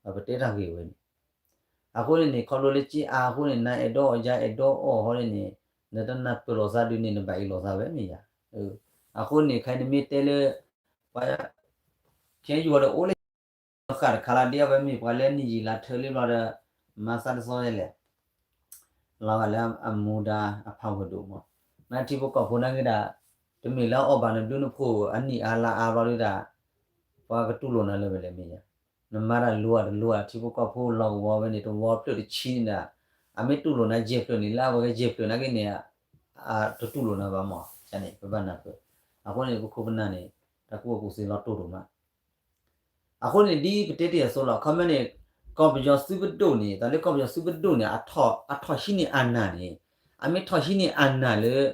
အဃိ ပတဲတၢ်ဂ့ၢ်ဝဲန့ၣ်. အဃိန့ၣ်န့ၣ် ခီဖျိလၢကၠံအါအဃိန့ၣ် နအဲၣ်ဒိးအီၣ်ယၤအဲၣ်ဒိးအီၣ်အဃိန့ၣ်န့ၣ် နတနၢ်ပၢၢ်လိာ်သးဒုးန့ၣ် နဘၣ်အ့ၣ်လိာ်သးဝဲမ့ၢ်ယၤ. အဃိန့ၣ် ခဲအံၤနမ့ၢ်တဲလၢ ပှၤ ခဲအံၤယဝဲဒီးအိၣ်လၢ ဃာ်တခါလၢဒ်အဝဲမ့ၢ်ပှၤလၢနံၣ်ယံာ်လါထၢလံဘျီဒီး မၤသးတသီလဲၣ် လီၤဂာ်လၢအမူဒါအဖးဝဲဒိၣ်မး, နထံဖိကီၢ်ဖိနာ်က့ဒၣ် တမ့ၢ်လၢအအီၣ်ဘၣ်နဘျုးနဖှိၣ်အနံၣ်အါလါအါဘျီဒၣ် ပှၤကတူၢ်လိာ်နၤလၢဝဲလဲၣ်မ့ၢ်ယါ, နမၤတၢ်လိၤအတလိၤအထံဖိကီၢ်ဖိလီၢ်ကဝီၤဝဲန့ၣ် တဝီဖျၢၣ်တဆံန့ၣ်ဒၣ် အမ့ၢ်တူၢ်လိာ်နၤယဲၢ်ဖျၢၣ်န့ၣ် လၢအဝဲကယဲၢ်ဖျၢၣ်နာ်က့န့ၣ် တတူၢ်လိာ်နၤဘၣ်မး, န့ၣ် ပဘၣ်နၢ်ပၢၢ်, အဃိန့ၣ် ပခိၣ်ပနၢ်န့ၣ် တၢ်ကူၣ်ဘၣ်ကူၣ်သ့လီၤတိၢ်ဒိၣ်မး အဃိန့ၣ် ဒ်ပတဲတ့ၢ်အသိးလီၤ, ခီမ့ၢ်န့ၣ် ကီၢ်ပယီၤသုးပဒိၣ်န့ၣ် တၢ်လၢကီၢ်ပယီၤသုးပဒိၣ်န့ၣ် အထီၣ်ဟံးန့ၢ်အနၢ်န့ၣ်, အမ့ၢ်ထီၣ်ဟံးန့ၢ်အနၢ်လၢ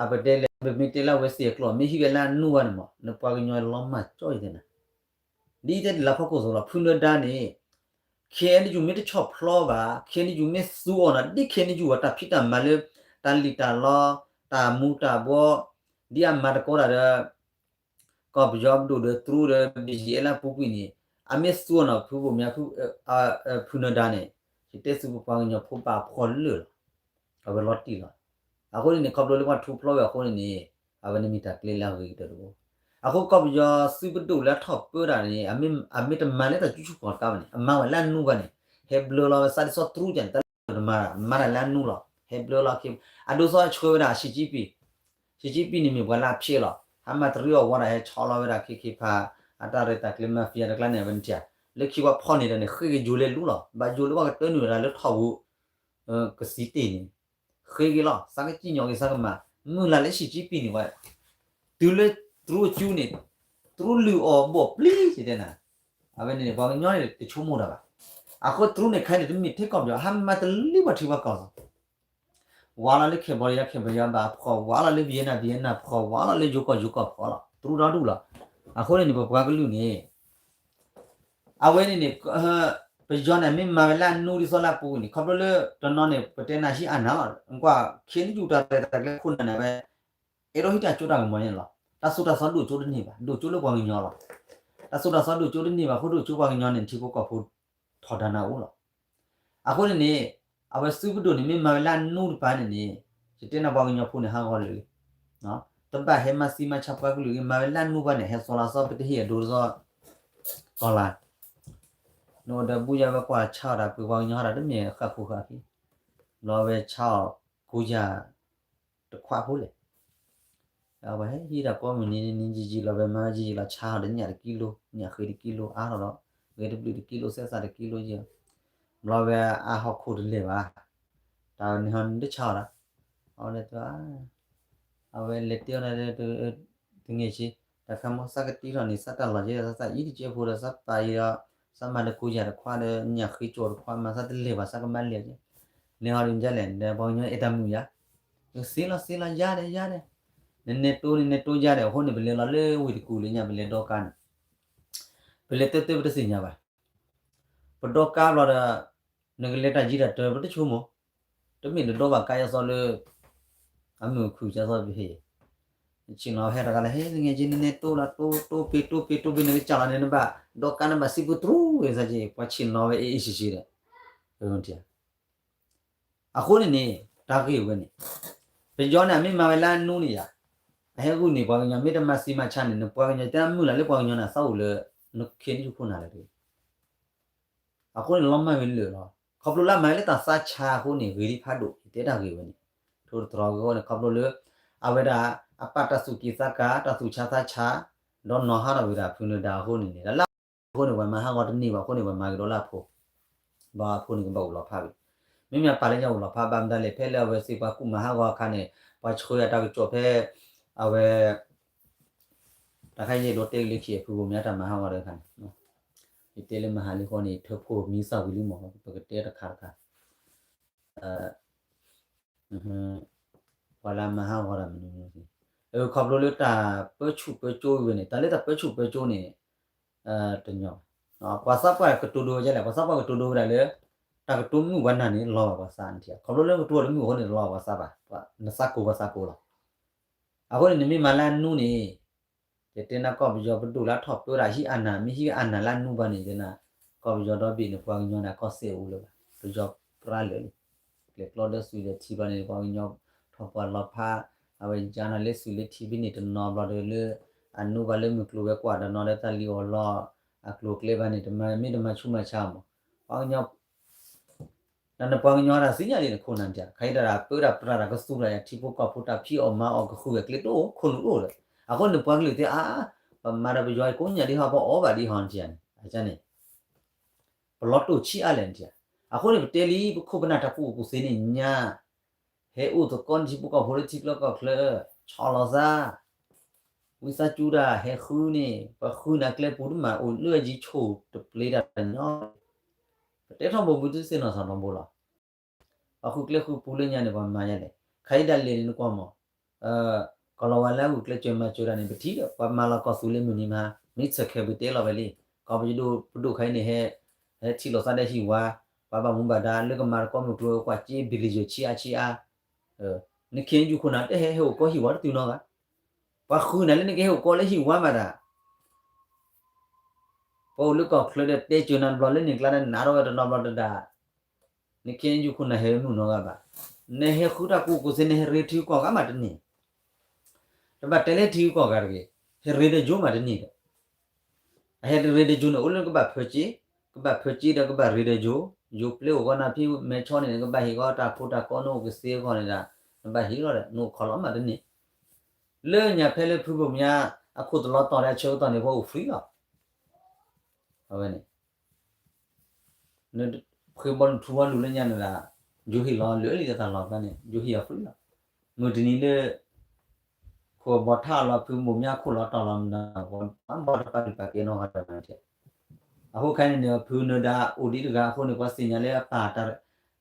အပတဲလဲၣ် ပမ့ၢ်တဲလၢအဝဲသ့ၣ်အကျိာ် မ့ၢ်ဟံးဝဲလၢအနူဘၣ်န့ၣ်မး နပှၤကညီလီၤမၢ်ကၠီယတဲနၤ, ဒ်တဲတၢ်လၢဖီခိၣ်သိးလီၤ ဖုနၢၤဒါန့ၣ် ခဲအံၤ မ့ၢ်တဆီၣ်ဖျီဘၣ် ခဲအံၤ မ့ၢ်သူအီၤနီၤ ဒ်ခဲအံၤ အတၢ်ဖံးတၢ်မၤလၢ တၢ်လံၣ်တၢ်လီ တၢ်မူတၢ်ဘှီ ဒ်အမၤသကိးတၢ်ဒီး ကီၢ်ပယီၤပဒိၣ်ဒီးတရူးဒီး ဘံၣ်ယံၣ်အဲလၢပူၤကွံာ်န့ၣ် အမ့ၢ်သူအီၤနီၤ ဖုဘိၣ်မၠါ ဖုနၢၤဒါန့ၣ် ယတဲသုပပှၤကညီဖိဘၣ်ဖှီၣ်လၢာ်လီၤ, အဝဲလီၤတံၢ်လီၤ, အဃိန့ၣ်န့ၣ် ခီဖျိလၢပှၤထူဖျီဝဲအဃိန့ၣ်န့ၣ် အဝဲန့ၣ်မ့ၢ်တၢ်ကျဲလၢအဂ့ၤကတၢၢ်တအိၣ်, အဃိကီၢ်ပယီၤသုးပဒိၣ်လၢအထီၣ်ပၢတၢ်န့ၣ် အမ့ၢ်တမၤလၢတၢ်ကူၣ်ဆူၣ်ခီၣ်တကးဘၣ်န့ၣ် အမၤဝဲလၢအနူဘၣ်န့ၣ် ဟဲဘျၢလီၤဝဲသးဒ်သိးတရူးကန့ၣ် တၢ်လၢတမၤ မၤတၢ်လၢအနူလီၤ ဟဲဘျၢလီၤ အဒိသိးဆှၢဝဲဒၣ် ရှံၣ်ကၠံပံၣ် ရှံၣ်ကၠံပံၣ်န့ၣ်မ့ၢ်ပှၤလၢအဖျဲးလီၤ ဟါမၢ်တရံးအီၤဝံၤဒီး ဟဲဆီလီၤဝဲဒၣ်ခ့ခ့ဖး အတၢ်ရဲၣ်တၢ်ကျဲၤ mafia တကျါန့ၣ် အဝဲန့ၣ်ထံၣ် လၢခံပှၤဖီၣ်န့ၢ်တၢ်န့ၣ် ဃ့က့ၤယိၤလဲၤလူလီၤ ဘၣ်ယိၤလၢပှၤကတၢၢ်နုာ်ဝဲဒၣ်လၢထီၣ်ပူၤ ကသံတ့ၢ်န့ၣ် ဃ့က့ၤလီၤ သးကစံၣ်ညီၣ်က့ၤသးကမၤ မုၢ်လၢ်လၢရှံၣ်ကၠံပံၣ်န့ၣ်ဝဲ တုၤလၢတရူးအစုန့ၣ် တရူးလုၢ်အီၤဘီၣ်ပျံၤ ယတဲနၤ အဝဲန့ၣ်န့ၣ် ပှၤကညီန့ၣ်တဆိကမိၣ်တၢ်ဘၣ် အဃိတရူးန့ၣ်ခဲအံၤန့ၣ် တမ့ၢ်ထဲကီၢ်ပယီၤ ဟါမၢ်တလံပှၤထံပှၤကီၢ်လီၤ ဝးလီၤလၢ Cambodia Cambodia ဘၣ်ဖှီၣ် ဝးလီၤလၢ Vietnam Vietnam ဖှီၣ် ဝးလီၤလၢယိၤကီၢ်ယိၤကီၢ်ဖှီၣ်လီၤ တရူးဒီဒူၣ်လီၤ အဃိန့ၣ်န့ၣ် ပပှၤကလုာ်န့ၣ် အဝဲန့ၣ်န့ၣ် ပယီၤန့ၣ် မ့ၢ်မၤဝဲလၢအနူဒ်သိးလၢအပူၤန့ၣ် ခီဖျိလၢတနီၤန့ၣ် ပတဲနၤဟံးအနၢ်လီၤ ကွၢ် ခဲနံၣ်ယူၢ်တၢ်ရဲၣ်တၢ်ကျဲၤခိၣ်နၢ်န့ၣ်ဝဲ အဲၣ်ဒိးဟံးတၢ်ကၠိတၢ်ကမီၤန့ၣ်လီၤ တၢ်သိၣ်တၢ်သီဒိၣ်ကၠိတန့ၢ်ဘၣ် ဒိၣ်ကၠိလၢပှၤကညီလီၤ တၢ်သိၣ်တၢ်သီဒိၣ်ကၠိတန့ၢ်ဘၣ် အဃိဒိၣ်ကၠိပှၤကညီန့ၣ် ထံဖိကီၢ်ဖိထီဒါနၤအိၣ်လီၤ အဃိန့ၣ်န့ၣ် အဝဲသုးပဒိၣ်န့ၣ် မ့ၢ်မၤဝဲလၢအနူတပၤန့ၣ်န့ၣ် ယတဲနၤပှၤကညီဖိန့ၣ် ဟးဂီၤလၢာ်လံ တဘၣ်ဟဲမၤသံမၤဆါပှၤကလုာ်ဂ့ၤ မၤဝဲလၢအနူဘၣ်န့ၣ် ဟဲသိးလီၤသီပတဟ့ၣ်အဒိဒ်သိး ကီၢ်လါ နအိၣ်ဒီးဘူၣ်ယါဝဲကွၢ်ဆါအီၣ်တၢ်ပှ့ၤပှၤကညီဟးဒီးတမ့ၢ်ဃၣ်ခိၣ်ဃၣ်ခံ ဘျီဝဲဆါအီၣ်ကူယၤ တခွးဖိလဲၣ် အဝဲဟဲဟံးတၢ်ကိးမုၢ်နံၤနံၤယံာ်ယံာ်လီၤ ဝဲမၤယံာ်ယံာ်လီၤ ဆါအီၣ်တညၣ်တကံလိ ညၣ်ဃ့တကံလိ အါထီၣ်ဒီး ဂဲၤတဘျုးတကံလိ စဲးစးတကံလိယဲၢ် ဘျီဝဲအါဟီၣ်ခိၣ်တလဲၤဘၣ် တၢ်န့ၣ်ဟီန့ၣ်တဆါအီၣ်ဒၣ် အဝဲလဲၤတဲ အဝဲလဲၤတဲအီၤ တဂ့ၤဆံ တၢ်ခါမီ သးကတံထီၣ်န့ၣ် သးတၢ်လီၤကဲ သးအံၤတကဲဖိဒီး သးပာ်အံၤဒီး သးမၤတကိးယၤတခွးဒီး ညၣ်ဃ့ကၠီတခွး မၤသးတလဲၤဘၣ် သးကမၤလဲၤကဲ လဲၤဟီဒ်န့ၣ်လဲၣ် ဒီးပှၤကညီအဲၣ်တၢ်မုာ်ယါ သ့လီၤသ့လီၤ ယါဒီးယါဒီး နနဲတိၢ်နနဲတိၢ်ယါဒီး အဃိန့ၣ် ပလဲၤလီၤလၢဝ့ၢ်တကူၣ်လၢညါ ပလဲၤဒီကါန့ၣ် ပလဲၤတၢ်တၢ်ပတသ့ၣ်ညါဘၣ် ပဒီကါဘျီဒီး နကလဲၤတၢ်ယံၤတၢ်တၢ် ပတဆိကမိၣ် တမ့ၢ်နဒီဘၣ်ကါယါသီလၢ အမုၢ်ခုၣ်ယါသီပဟ့ၣ် ဆ့ၣ်နီၤဟဲတဂၤလၢ ဟဲ နငဲက့ နနဲတိၢ်လီၤ တိၢ်တိၢ်ပ့ၤ တိၢ်ပ့ၤ တိၢ်ပ့ၤ နကစၢ်လီၤန့ၣ် နဘၣ် ဒီကါနဘၣ်စံးပူတရူးဝဲသးက့ ပှၤဆ့ၣ်နီၤဝဲအ့ၣ်အ့ၣ်ဆံးဆံးဒီး အဃိန့ၣ်န့ၣ် တၢ်ဂ့ၢ်ဝဲန့ၣ် ပယီၤန့ၣ် အမ့ၢ်မၤဝဲလၢအနူန့ၣ်ယါ အဟဲဂုာ်န့ၢ်ပှၤကညီ မ့ၢ်တမၤသံမၤဆါန့ၣ် နပှၤကညီ တဲမုၢ်လၢ်လၢပှၤကညီန့ၣ် သးအိၣ်လၢ နခ့နယူၢ်ခိၣ်နၢ်လၢတဂ့ၤ အဃိန့ၣ်လီၤမၢ်ဝဲလၢာ်လီၤ. ခီဖျိလၢအမၤဝဲလၢတၢ်သးဆါအဃိန့ၣ် ဂ့ၤဒံးဖးဒိၣ် ယတဲတၢ်ဂ့ၢ်ဝဲန့ၣ် ထိၣ်တတြီၤဂ့ၢ်အီၤန့ၣ် ခီဖျိလၢ အဝဲဒၣ် အပာ်တၢ်သူၣ်က့ၣ်သးကါ တၢ်သူၣ်ဆါသးဆါ ဒီးနီၤဟးထီၣ်ဝဲဒၣ်ဖုနၢၤဒါအဃိန့ၣ်န့ၣ် လၢအဃိန့ၣ် ပှၤမၤဟးဂီၤတန့ၢ်ဘၣ်အဃိန့ၣ် ပှၤမၤကဒီးလၢအဖိ ဘၣ်အဖိန့ၣ်ကဘၣ်အိၣ်လီၤဖးဝံၤ မ့မ့ၢ်အပာ်လၢညါအိၣ်လီၤဖးဘၣ်မတၤလဲၣ် ဖဲလၢအဝဲသ့ၣ်ပှၤကူၣ်မၤဟးဂီၤအခါန့ၣ် ပှၤဆှၢအတၢ်ကစီၣ်ဖဲ အဝဲ တၢ်ခါယဲၢ်ဒိးတဲကလၢခံအဖုဘိမ့ၢ်တၢ်မၤဟးဂီၤတခါန့ၣ် ယတဲလၢမဟါလံဃီန့ၣ် ထၢဖှိၣ်မံသၣ်ဝံၤလံမး ပကတဲတခါတခါ ပှၤလၢမၤဟးဂီၤတၢ်မနုၤမနုၤ ခီဖျိလၢတၢ်ပၢဆူၣ်ပၢကၠိဝဲန့ၣ် တၢ်လၢတၢ်ပၢဆူၣ်ပၢကၠိန့ၣ် တညီဘၣ် ပှၤသးပှၢ်ကတိၤဒိဝဲဒ်လဲၣ် ပှၤသးပှၢ်ကတိၤဒိဝဲဒၣ်လၢ တၢ်ကတိၤမုာ်ပှၤနၢ်န့ၣ် လီၤဘၣ်ပှၤသးနထံၣ် ခီဖျိလၢကတိၤတမုာ်အဃိန့ၣ် လီၤဘၣ်ပှၤသးဘၣ် နသးကိၢ်ပှၤသးကိၢ်လီၤ အဃိန့ၣ် နမ့ၢ်မၤလၢအနူန့ၣ် ယတဲနၤကီၢ်ပယီၤပဒိၣ်လၢအထီၣ်ပၢတၢ်ဟံးအနၢ် မ့ၢ်ဟံးအနၢ်လၢအနူဘၣ်န့ၣ် ယတဲနၤ ကီၢ်ပယီၤဒီဘ့ၣ်န့ၣ် ပှၤကညီန့ၣ် အကီၢ်စဲၣ်အိၣ်လၢၤဘၣ် ပယီၤပြၢလၢာ်လံ ကျဲကျီဒီးသွံၣ်ဒီးထံဘျီန့ၣ် ပှၤကညီထီၣ်ပှၤလီၤဖး အဝဲယါနၤလၢသွံၣ်လၢထံဘ့ၣ်န့ၣ် တနီၤဘျီဒီးလၢ အနူဘၣ်လၢမုၢ်ကျိၤဝဲၤကွာ်တနီၤဒီးတၢ်လံၣ်အီၣ်လီၤ အကျိၤအကျဲဘၣ်န့ၣ် တမ့ၢ်တမၤဆူးမၤဆါမး, ပှၤကညီ တၢ်နပှၤကညီတၢ်သ့ၣ်ညါလံနခိၣ်နၢ်တၢ် ခဲအံၤတၢ်ပၢတၢ်ပြးတၢ်ကသူၣ်တၢ်ယၤထံဖိကီၢ်ဖိတၢ်ဖံးအီၣ်မၤအီၣ်ကဃုဂဲၤကျဲတအိၣ် ခိၣ်နူာ်တအိၣ်ဒီး အဃိန့ၣ်ပှၤကလုာ်သ့ၣ်အါ ပမၤဒီးပယီၤကိးညါဒ်ဟီ ပအီၣ်ဘၣ်ဒ်ဟီန့ၣ် န့ၣ် ပလီၤတိၢ်ဆံးအါလဲၣ်န့ၣ် အဃိန့ၣ်ပတဲလံ ပခိၣ်ပနၢ်တၢ်ကူၣ်ကူၣ်သ့န့ၣ်ညါ ဟဲအိၣ်သကိးန့ၢ်ထံဖိကီၢ်ဖိလၢထံချၢကီၢ်ချၢ ဆီၣ်လီၤသး ဝံသးစူၤတၢ်ဟဲဃုန့ၣ် ပှၤဃုနၤကျဲပူၤတမး အိၣ်လၢအယံၤဆိၣ်တပျ့ၤတၢ်တညီ ပတဲထီဘိဘုသုစ့ၢ်နီၢ်သးနီဘိလီၤ. ပှၤဃုကျဲဃုပူၤလၢညါန့ၣ် ပှၤမၤယါလဲၣ် ခဲအံၤဒၣ်လဲာ်န့ၣ်နကွၢ်မး ကီၢ်လီၤဝါလၢအဂုာ်ကျဲးစၢးမၤစၢၤတၢ်န့ၣ် ပထံၣ်ဒီး ပှၤမၤလီၤကီၢ်သူလ့ၤမုၢ်နံၤမဟါ မ့ၢ်ဆဲးခဲးပတဲလီၤဝဲလံ ကီၢ်ပယဒိၣ်ပဒိၣ်ခဲအံၤန့ၣ် ဟဲ ဟဲထံၣ်လိာ်သးဒီးဟံၣ်ဝါ ပှၤဘၣ်မူဘၣ်ဒါလၢကမၤသကိးမုၢ်ကျိၤဝဲၤကွာ်က့ ဘံၣ်လံယၢၢ်ဆံးအါဆံးအါ နခ့ယုၢ်ခိၣ်နၢ်တဟဲဟဲအိၣ်ကီးဟံၣ်ဝါတတုၤနီတဂၤ ပှၤဃုနၤလၢနကဟဲအိၣ်ကီးလၢဟံၣ်ဝါမးတၢ် ပှၤအိၣ်လၢကီၢ်ချၢဒီးတဲစၢၤနၤဘျီလၢန့ၣ်ကျါဒီးနးထီၣ်ဝဲတနီၤဘျီတဒါ နခ့ယုၢ်ခိၣ်နၢ်ဟဲဝဲမုၢ်နီတဂၤဘၣ် နဟဲဃုတၢ်ကူၣ်ကူၣ်သ့ နဟဲရ့ထံဂုၤကီၢ်ဂၤမးတန့ၢ် တဘၣ်တဲလၢထံဂုၤကီၢ်ဂၤတဂ့ၤ ဟဲရ့ဒီးယိၤမးတန့ၢ်ဒီး အဟဲတရ့ဒီးယိၤန့ၣ် အိၣ်လၢကဘၣ်ဖၢက့ ကဘၣ်ဖၢက့ဒီးကဘၣ်ရ့ဒီးယိၤ ယိၤပျဲအိၣ်ဂီၢ်နၤဖဲမဲဆီန့ၣ် နကဘၣ်ဟ့ၣ်ဂီၢ်တၢ်ဖိတၢ်ကီ နအိၣ်ကသ့အဂီၢ်န့ၣ်ဒီး နဘၣ်ဟ့ၣ်လီၤဒီး နအိၣ်ခိးလီၤမးတန့ၢ် လၢညါဖဲလၢဖုဘိၣ်မၠါ အခိၣ်တလီၤတီၤဒီးအဆၢကတီၢ်န့ၣ် ပှၤအိၣ် free လီၤ အဝဲန့ၣ် နဖှ့ဘီနထူဝါလူၤလၢညါန့ၣ်ဒီး ယိၤဟ့ၣ်လီၤလၢာ်လံတၢ်လီၤကျါန့ၣ် ယိၤဟ့ၣ်အီၤ free လီၤ မုၢ်တနံၤလၢ ခိၣ်ဘီထးလီၤ ဖုဘိၣ်မၠါခိၣ်လီၤတီၤလီၤမး ပှၤဘၣ်တပာ်လုၢ်ပာ်ကဲနီတဂၤဒီး အဃိခဲအံၤန့ၣ် ဖုနၢၤဒါအိၣ်ဒံးတဂၤအဃိန့ၣ် ပှၤသ့ၣ်ညါလၢအပၢ် အတၢ်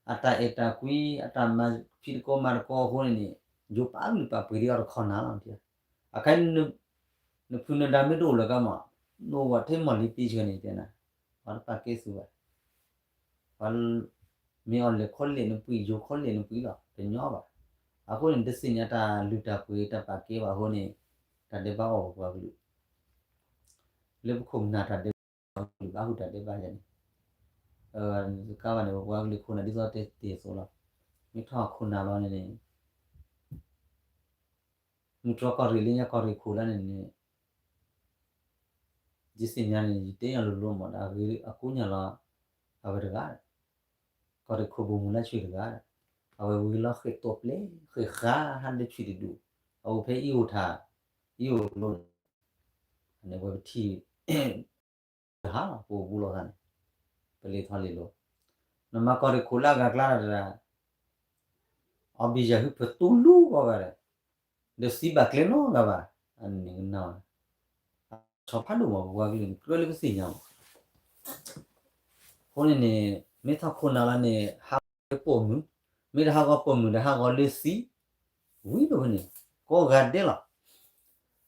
အဲၣ်တၢ်ကွံ အတၢ်မၤဖံးတကီမၤတကီအဃိန့ၣ်န့ၣ် ယိၤပာ်လုၢ်ပာ်ပှ့ၤဒံးအီၤတခီနၤလီၤ အခဲအံၤ နဖုနၢၤဒါမ့ၢ်တအိၣ်လၢၤကါမး နအိၣ်ဝဲထဲမီၢ်လံပံဆၢန့ၣ်တဲနၤ ပှၤတပာ်ကဲသုဘၣ် ပှၤ မ့ၢ်အီၤလဲၤခီလဲၣ်နပှံၤ ယိၤခီလဲၣ်နပှံၤလီၤ တညီဘၣ် အဃိန့ၣ် တသ့ၣ်ညါတၢ်လုၢ်တၢ်ပှ့ၤတၢ်ပာ်ကဲဘၣ်အဃိန့ၣ် တၢ်ဒဲးဘးအီၣ်ပပှၤကလုာ် လၢပခိၣ်ပနၢ်တၢ်ဒဲးဘးအီၣ်ပပှၤကလုာ် ဘၣ်ဃုာ်တၢ်ဒဲးဘးယၤန့ၣ် တကးဘၣ်န့ၣ် ပပှၤကလုာ်ခိၣ်နၢ်ဒ်သိးတဲတ့ၢ်အသိးလီၤ မ့ၢ်ထီၣ်ခိၣ်နၢ်လီၤန့ၣ်န့ၣ် မုၢ်တြီၢ်ကီၢ်ရ့ၣ်လၢညါကီၢ်ရ့ၣ်ခိၣ်လၢန့ၣ်န့ၣ် ယသ့ၣ်ညါန့ၣ် ယတဲအီၤလိၤလိၤမး ဒီးအဂ့ၤအကိးညါလီၤ အဝဲတဂၤဒီး ကီၢ်ရ့ၣ်ခိၣ်ဘိၣ်မုၢ်လၢဆွံတဂၤဒီး အဝဲဝံၤလီၤဃ့ၢ်တိာ်ပျဲ ဃ့ၢ်ဃါဟးလၢဆွံတဒူၣ် အအိၣ်ဖဲအံၤအိၣ်ထၣ် အံၤအိၣ်ကျိန့ၣ် န့ၣ်ဝဲပထံၣ် တဟးလီၤ ပအိၣ်ဘူးလိာ်သးန့ၣ် ပလဲၤထီၣ်လဲၤလီၤ နမၤကီၢ်ရ့ၣ်ခိၣ်လၢအဂၤကျါဒီး အီၣ်ဘံၣ်ယၤဟုဖၢတူလူဂီၢ်ဂၤဒီး ဒီးသံဘၣ်ကျဲနီတဂၤဘၣ် အန့ၣ်ကနၣ် ဆီဖးဒိၣ်မး ပပှၤကလုာ်န့ၣ် ကြၢးလၢပသ့ၣ်ညါမး အဃိန့ၣ်န့ၣ် မ့ၢ်ထီၣ်ခိၣ်နၢ်လီၤန့ၣ် ဟးဂီၤပိာ်မုၣ် မ့ၢ်တဟးဂီၤပိာ်မုၣ်ဒီးဟးဂီၤလၢသံ ဝံၤဒိၣ်န့ၣ် ကိးဂၤဒဲးလီၤ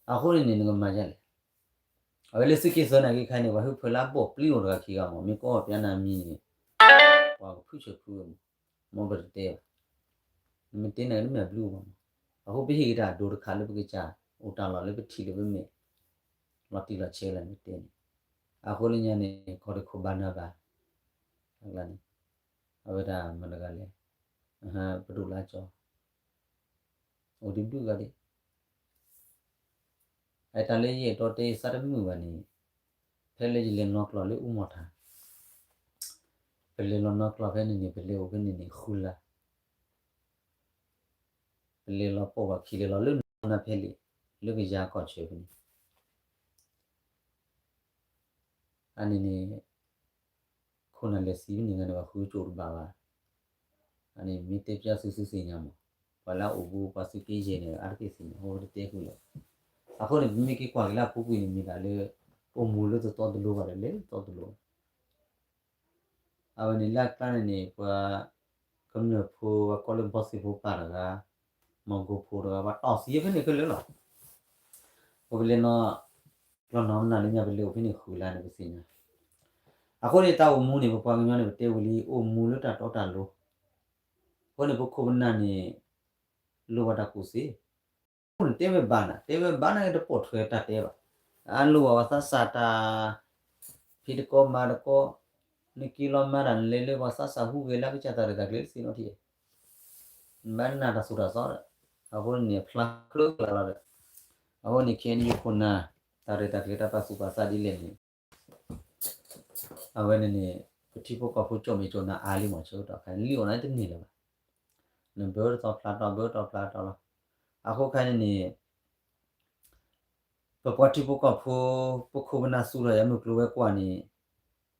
အဃိန့ၣ်န့ၣ် နကမၤယါလဲၣ် အဝဲလၢသုးက့သၢနၤက့ခါန့ၣ် ပှၤဟုဖၢလၢအဘီၣ်ပျံၤအိၣ်တဂၤခံဂၤမး မ့ၢ်ကိးပျါနၤမံၤန့ၣ် ပှၤကဖုဆၢဖုဝဲမး မ်ပတတဲဘၣ် နမ့ၢ်တဲနၤတမ့ၢ်အဘျုးမး အဃိပဟ့ၣ်က့ၤတၢ်အဒိတခါလၢပကစၢ် အိၣ်တၢ်လီၢ်လၢပထံၣ်လၢပမဲာ် လီၤတံၢ်လီၤဆဲးလၢနတဲန့ၣ် အဃိလၢညါန့ၣ် ကီၢ်ရ့ၣ်ခိၣ်ဘၣ်နၢ်ဘၣ် အကျါန့ၣ် အဝဲဒၣ်မတၤတဂၤလဲၣ် ပဒိၣ်လၢကၠီ အိၣ်ဒံးဘျုးဂၤဒဲး အတၢ်လၢယအဲၣ်ဒိးတဲယသးတမုာ်ဘၣ်န့ၣ် ဖဲလၢယလဲၤနီၣ်ကျီၢ်လၢအူမီၢ်ထၣ် ပလဲၤလီၤနီၣ်ကျီၢ်ဖဲန့ၣ်န့ၣ် ပလဲၤအိၣ်ဖဲန့ၣ်န့ၣ် ဃုလါ ပလဲၤလီၤပိာ်ဘၣ်ခံလဲၤလီၤလၢနီၢ်နၢ်ဖဲလံာ် လၢကယၤကီၢ်ဆၢဖဲန့ၣ် အန့ၣ်န့ၣ် ခိၣ်နၢ်လဲၤသံဖဲန့ၣ်ဂၤန့ၣ် ပှၤဃုကၠိတဘၣ်ဘၣ်. အန့ၣ်မ့ၢ်တဲပျၢ်သုသုသ့ၣ်ညါမး, ပှၤလၢအအိၣ်ဘူးပှၤသုးက့ယဲၢ်န့ၣ် အါတက့ၢ်သ့ၣ်ညါ အဃိပတတဲဃုာ်လၢၤ. အဃိန့ၣ် ပမ့ၢ်က့ၤကွၢ်က့ၤလၢအပူၤကွံာ်န့ၣ် မ့ၢ်ဒၣ်လၢ အိၣ်မူလၢတသီတလိၤဘၣ်ဒီး လဲၤတသီတလိၤ အဝဲန့ၣ်လၢအကျါန့ၣ်န့ၣ် ပှၤကမျၢၢ်ဖိ ပှၤကိးလၢဘီသ့ၣ်ဖိပၢ်တဂၤ, မီၢ်ကိၢ်ဖိတဂၤ ပှၤတီၢ်သံဖဲန့ၣ်ခဲလၢာ်လီၤ. ပကလဲၤနီၣ် ကျီၢ်နီၢ်မနုၤလၢညါ ပလဲၤအိၣ်ဖဲန့ၣ်ဃုလါန့ၣ် ပသ့ၣ်ညါ. အဃိန့ၣ် တၢ်အိၣ်မူန့ၣ် ပပှၤကညီန့ၣ် ပတဲဝံၤလံ အိၣ်မူလၢတၢ်တီတၢ်လိၤ. အဃိန့ၣ် ပခိၣ်ပနၢ်န့ၣ် လိၣ်ဘၣ်တၢ်ကူၣ်သ့ အဃိန့ၣ် တဲဝဲဘၣ်နၤ တဲဝဲဘၣ်နၤ တပိာ်ထွဲတၢ်တဲဘၣ်. အလိၣ်ဘၣ်ပှၤသးစၢ်တၢ် ဖံးတကီမၤတကီ, နက့ၤလီၤမၤတၢ် နလဲၤလၢပှၤသးစၢ်ဟူးဂဲၤလၢကစၢ်တၢ်ရဲၣ်တၢ်ကျဲၤတသ့နီတထံၣ်, နဘၣ်နၢ်တၢ်သိၣ်တၢ်သီဒီး အဃိန့ၣ် ဖျါကျၢကျၢလီၤဒီး အဃိန့ၣ် ခဲအံၤယခိၣ်နၢ် တၢ်ရဲၣ်တၢ်ကျဲၤတၢ်ပာ်သူၣ်ပာ်သးဒ်လဲၣ်န့ၣ် အဝဲန့ၣ်န့ၣ် ပထံဖိကီၢ်ဖိကၠိၣ်မဲာ်ကၠိၣ်နၢ်အါလံမး ဆၢကတီၢ်ခါ လံၣ်အီၣ်နၤတန့ၢ်လၢၤဘၣ်. နဘၢတတီဖျါတီ ဘၢတတီဖျါတီလီၤ. အဃိခါန့ၣ်န့ၣ် ပပှၤထံဖိကီၢ်ဖိ ပခိၣ်ပနၢ်သူၣ်ထီၣ်ယၤမုၢ်ကျိၤဝဲၤကွာ်န့ၣ်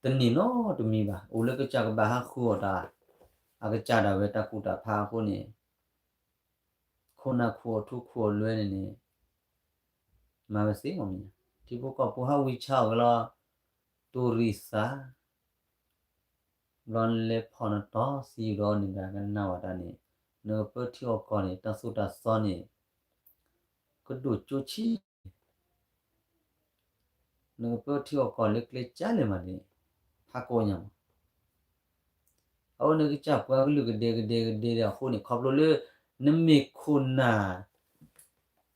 တန့ၢ်နီတမံၤဘၣ်. အိၣ်လၢကစၢ်ကဘၣ်ဟးဃုအီၣ်တၢ် အကစၢ်ဒၣ်ဝဲတၢ်ကူၣ်တၢ်ဖးအဃိန့ၣ် ခိၣ်နၢ်ခူၣ်အီၣ်ထူခူၣ်အီၣ်လွဲန့ၣ်န့ၣ် မၤဝဲသ့မ့ၢ်မ့ၢ်, ထံဖိကီၢ်ဖိဟးဝံဆါအီၣ်က့ၤလီၤ တိၢ်ရံၣ်သး ဘျီနလဲၤဖီၣ်နတီစံးဒီးန့ၣ်ဒီးကနၣ်ဝဲတၢ်န့ၣ် နကပၢထံအီၣ်ကီၢ်န့ၣ် တၢ်သိၣ်တၢ်သီန့ၣ် ကဒိၣ်ကၠိဆံ နကပၢထံအီၣ်ကီၢ်လၢကျဲကၢ်လဲၣ်မးန့ၣ် ဖးကီညါမး အဝဲန့ၣ်ကစၢ်ပှၤကလုာ်ကဒဲကဒဲကဒဲဒီးအဃိန့ၣ် ခီဖျိလၢ နမ့ၢ်ခိၣ်နၢ်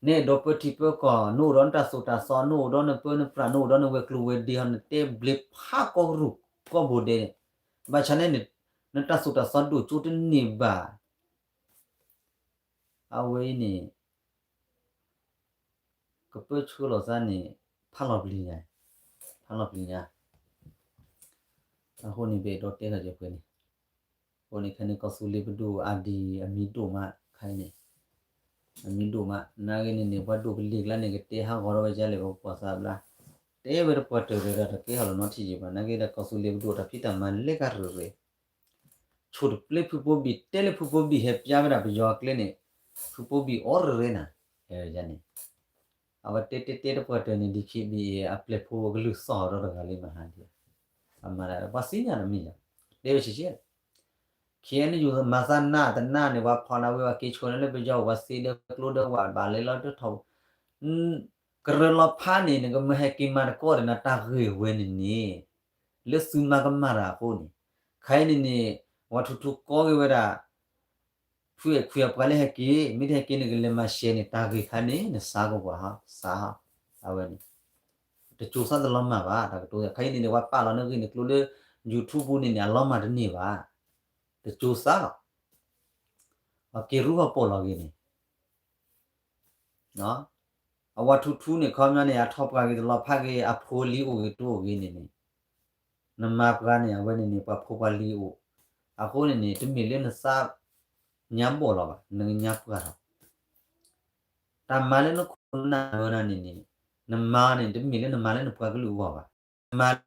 နအဲၣ်ဒိးပၢထံပၢကီၢ် နအိၣ်ဒီးနတၢ်သိၣ်တၢ်သီ နအိၣ်ဒီးနပၢနပြး နအိၣ်ဒီးနဝဲၤကျိၤဝဲၤဒ့ဟီ နတဲဘျုးဖးကီၢ်ကရူၢ်ကီၢ်ဘိဒဲးန့ၣ် ဘၣ်ဆၣ်န့ၣ် နတၢ်သိၣ်တၢ်သီဒိၣ်ကၠိတန့ၢ်ဘၣ် အဝဲအံၤန့ၣ် ကပၢဆှၢလီၤသးန့ၣ် ဖးလီၤပျံၤညါ, ဖးလီၤပျံၤညါ. အဃိန့ၣ် ပအဲၣ်ဒိးတဲထီၣ်က့ၤဖဲန့ၣ်, အဃိန့ၣ်ခဲန့ၣ် ကီၢ်သူလ့ၤပဒိၣ်အါဒံးအမံၤဒိၣ်မး ခဲအံၤန့ၣ် အမံၤဒိၣ်မး နာ်ဂ့ၤန့ၣ်န့ၣ် ပှၤဒိၣ်ကလံၤကျါန့ၣ် ကတဲဟးဂီၤထီၣ်ဝဲဒ်လဲၣ် ပပှၤသးဘျါ, တဲဝဲတပှၢ်တၢၢ်ဒီးတကဲထီၣ်လီၤနီထံၣ်ယံၤဘၣ် နာ်ဂ့ၤဒီးကီၢ်သူလ့ၤပဒိၣ်တၢ်ဖံးတၢ်မၤလၢကရၢၢ်ရၢၢ် ဆိၣ်တပျဲဖုဘိဘံၣ် တဲလၢဖုဘိဘံၣ်ဟဲပျါဝဲဒၣ်ပယီၤအကျဲန့ၣ် ဖုဘိဘံၣ်အိၣ်ရၢၢ်ရၢၢ်နၤ, န့ၣ် အဝဲတဲတဲတဲတပှၢ်တၢၢ်န့ၣ် ဒ်ခံဘံၣ်အပျဲၢ်ဖိကလုၢ်သီၣ်ဒီးတဂၤလံမဟါဒံး, အမၤဒၣ်ပှၤသ့ၣ်ညါတမံၤယၤ, တဲဝဲဆံးဆံး ခဲအံၤန့ၣ် ယိၤမၤသးနၢ်တနၢ်န့ၣ် ပှၤဖီၣ်နၤဝဲ ပှၤက့ၤဆိၣ်န့ၢ်လၢပယီၤ ပှၤသ့ဒီးကျိဒီးဝၣ်ဘၣ်လဲၤလီၤတထီၣ် ကရၢလီၤဖးန့ၣ် နကမၤဟဲက့ၤမၤတကီၢ်ဒီးနတၢ်ဂ့ၢ်ဝဲန့ၣ်န့ၣ် လၢသုမၤကမၣ်တၢ်အဃိန့ၣ် ခဲအံၤန့ၣ်န့ၣ် ပှၤထူထူကီက့ၤဝဲဒၣ် ဖုအဲၣ်ခွံအပှၤလၢဟဲက့ၤ မ့ၢ်တဟဲက့ၤန့ၣ် ကလဲၤမၤရှဲန့ၣ် တၢ်ဂ့ၢ်ခါန့ၣ် နစးကပှၤဟီ စးဟီ အဝဲန့ၣ် တစိၤသးတလီၤမၢ်ဘၣ် တၢ်ကတိၤ ခဲအံၤန့ၣ်န့ၣ် ပှၤပာ်လီၤနဂ့ၢ်နကျိၤလၢ YouTube ပူၤန့ၣ်န့ၣ် အလီၤမၢ်တန့ၢ်ဘၣ် တစိၤသးလီၤ ပှၤက့ၤရူဟီၣ်ပိာ်လီၤဂ့ၤန့ၣ် အဝဲထူထူန့ၣ် ခီပညီန့ၣ် အထီၣ်ပှၤဂ့ၤတလီၤဖးဂ့ၤ အဖိလံၤအိၣ်ဂ့ၤတအိၣ်ဂ့ၤန့ၣ်န့ၣ် နမၤပှၤန့ၣ် အဝဲန့ၣ်န့ၣ် ပှၤဖိပှၤလံၤအိၣ် အဃိန့ၣ်န့ၣ် တမ့ၢ်လၢနသးညါဘီၣ်လီၤဘၣ် နကညါပှၢ်ထီၣ် တၢ်မၤလၢနခိၣ်နၢ်မၢနၤန့ၣ်န့ၣ် နမၤန့ၣ် တမ့ၢ်လၢနမၤလၢနပှၤကလုာ်အဂီၢ်ဘၣ်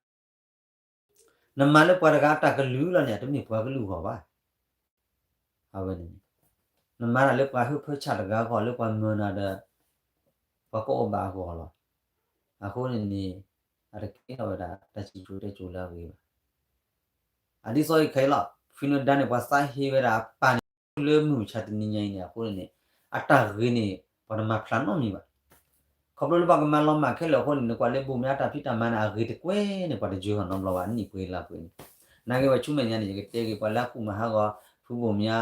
နမၤလၢပှၤတဂၤအတၢ်ကလုၢ်လီၤန့ၣ် တမ့ၢ်ပှၤကလုာ်အဂီၢ်ဘၣ်. အဝဲန့ၣ် နမၤတၢ်လၢပှၤဟၢဖၢဆၣ်တဂၤအဂီၢ် လၢပှၤမၢနၤဒီး ပှၤကိးအီၣ်ဘၣ်အဂီၢ်လီၤ. အဃိန့ၣ်န့ၣ် အတကဲထီၣ်ဝဲဒၣ် တၢ်စံၣ်စိၤတဲစိၤလၢအဂ့ၤဘၣ်. အဒ်သိးအံၤခဲအံၤလီၤ ဖုနဒါန့ၣ် ပှၤသးဟ့ဝဲဒၣ်အပၢ်န့ၣ် လၢမုၢ်မဆါတနံၤညါအံၤန့ၣ် အဃိန့ၣ်န့ၣ် အတၢ်ဂ့ၤန့ၣ် ပှၤတမၤဖျါနီတမံၤဘၣ်. ခီဖျိလၢပှၤကမၤလီၤမၢ်ခဲလၢာ်အဃိန့ၣ် နကွၢ်လၢဘိၣ်မၠါတၢ်ဖံးတၢ်မၤန့ၣ် အဂ့ၤတကွဲန့ၣ် ပှၤတယၢၤထီၣ်နီတဘျီဘၣ် နံၣ်ပှဲၤလါပှဲၤန့ၣ်. နာ်က့ဝဲဆူမဲာ်ညါန့ၣ် ယကတဲက့ၤပှၤလၢအကူၣ်မၤဟးဂီၤ ဖုဘိၣ်မၠါ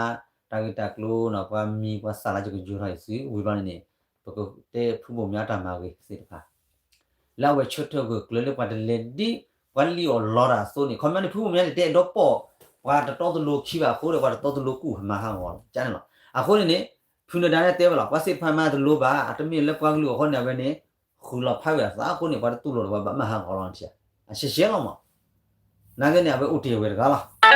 တၢ်ဂ့ၢ်တၢ်ကျိၤနီၤ ပှၤမံၤပှၤသၣ်လၢယကယၢၤထီၣ်အံၤသု ဝံၤဘျီန့ၣ်န့ၣ် ပကတဲဖုဘိၣ်မၠါတၢ်မၤဂ့ၤသ့ၣ်တဖၣ် လၢအဝဲဆၢထၢၣ်ဂၢၢ်ကျၢၤလၢပှၤတလဲၤဒ် ပှၤလံၣ်အီၣ်လီတၢ်အသိးန့ၣ် ခီပညီန့ၣ် ဖုဘိၣ်မၠါန့ၣ် တအဲၣ်ဒိးပိာ် ပှၤတတီတလိၤခံဘၣ်အဃိဒီး ပှၤတတီတလိၤကူၣ်မၤဟးဂီၤလီၤ ကန့ၣ်လီၤ. အဃိန့ၣ်န့ၣ် ဖုနဒါန့ၣ်တဲဝဲလီၤ ပှၤသ့ၣ်တဖၣ်မၤတလိၤဘၣ် အတမ့ၢ်လၢပှၤကလုာ်အဃိန့ၣ် အဝဲန့ၣ် ဃုာ်လီၤဖးဝဲအသးအဃိန့ၣ် ပှၤတတူၢ်လိာ်ဒီးပှၤဘၣ်မၤဟးဂီၤလီၤထံၣ် အရှဲရှဲလီၤမး နာ်က့န့ၣ် အဝဲအိၣ်တ့ၢ်ဝဲတဂၤလီၤ.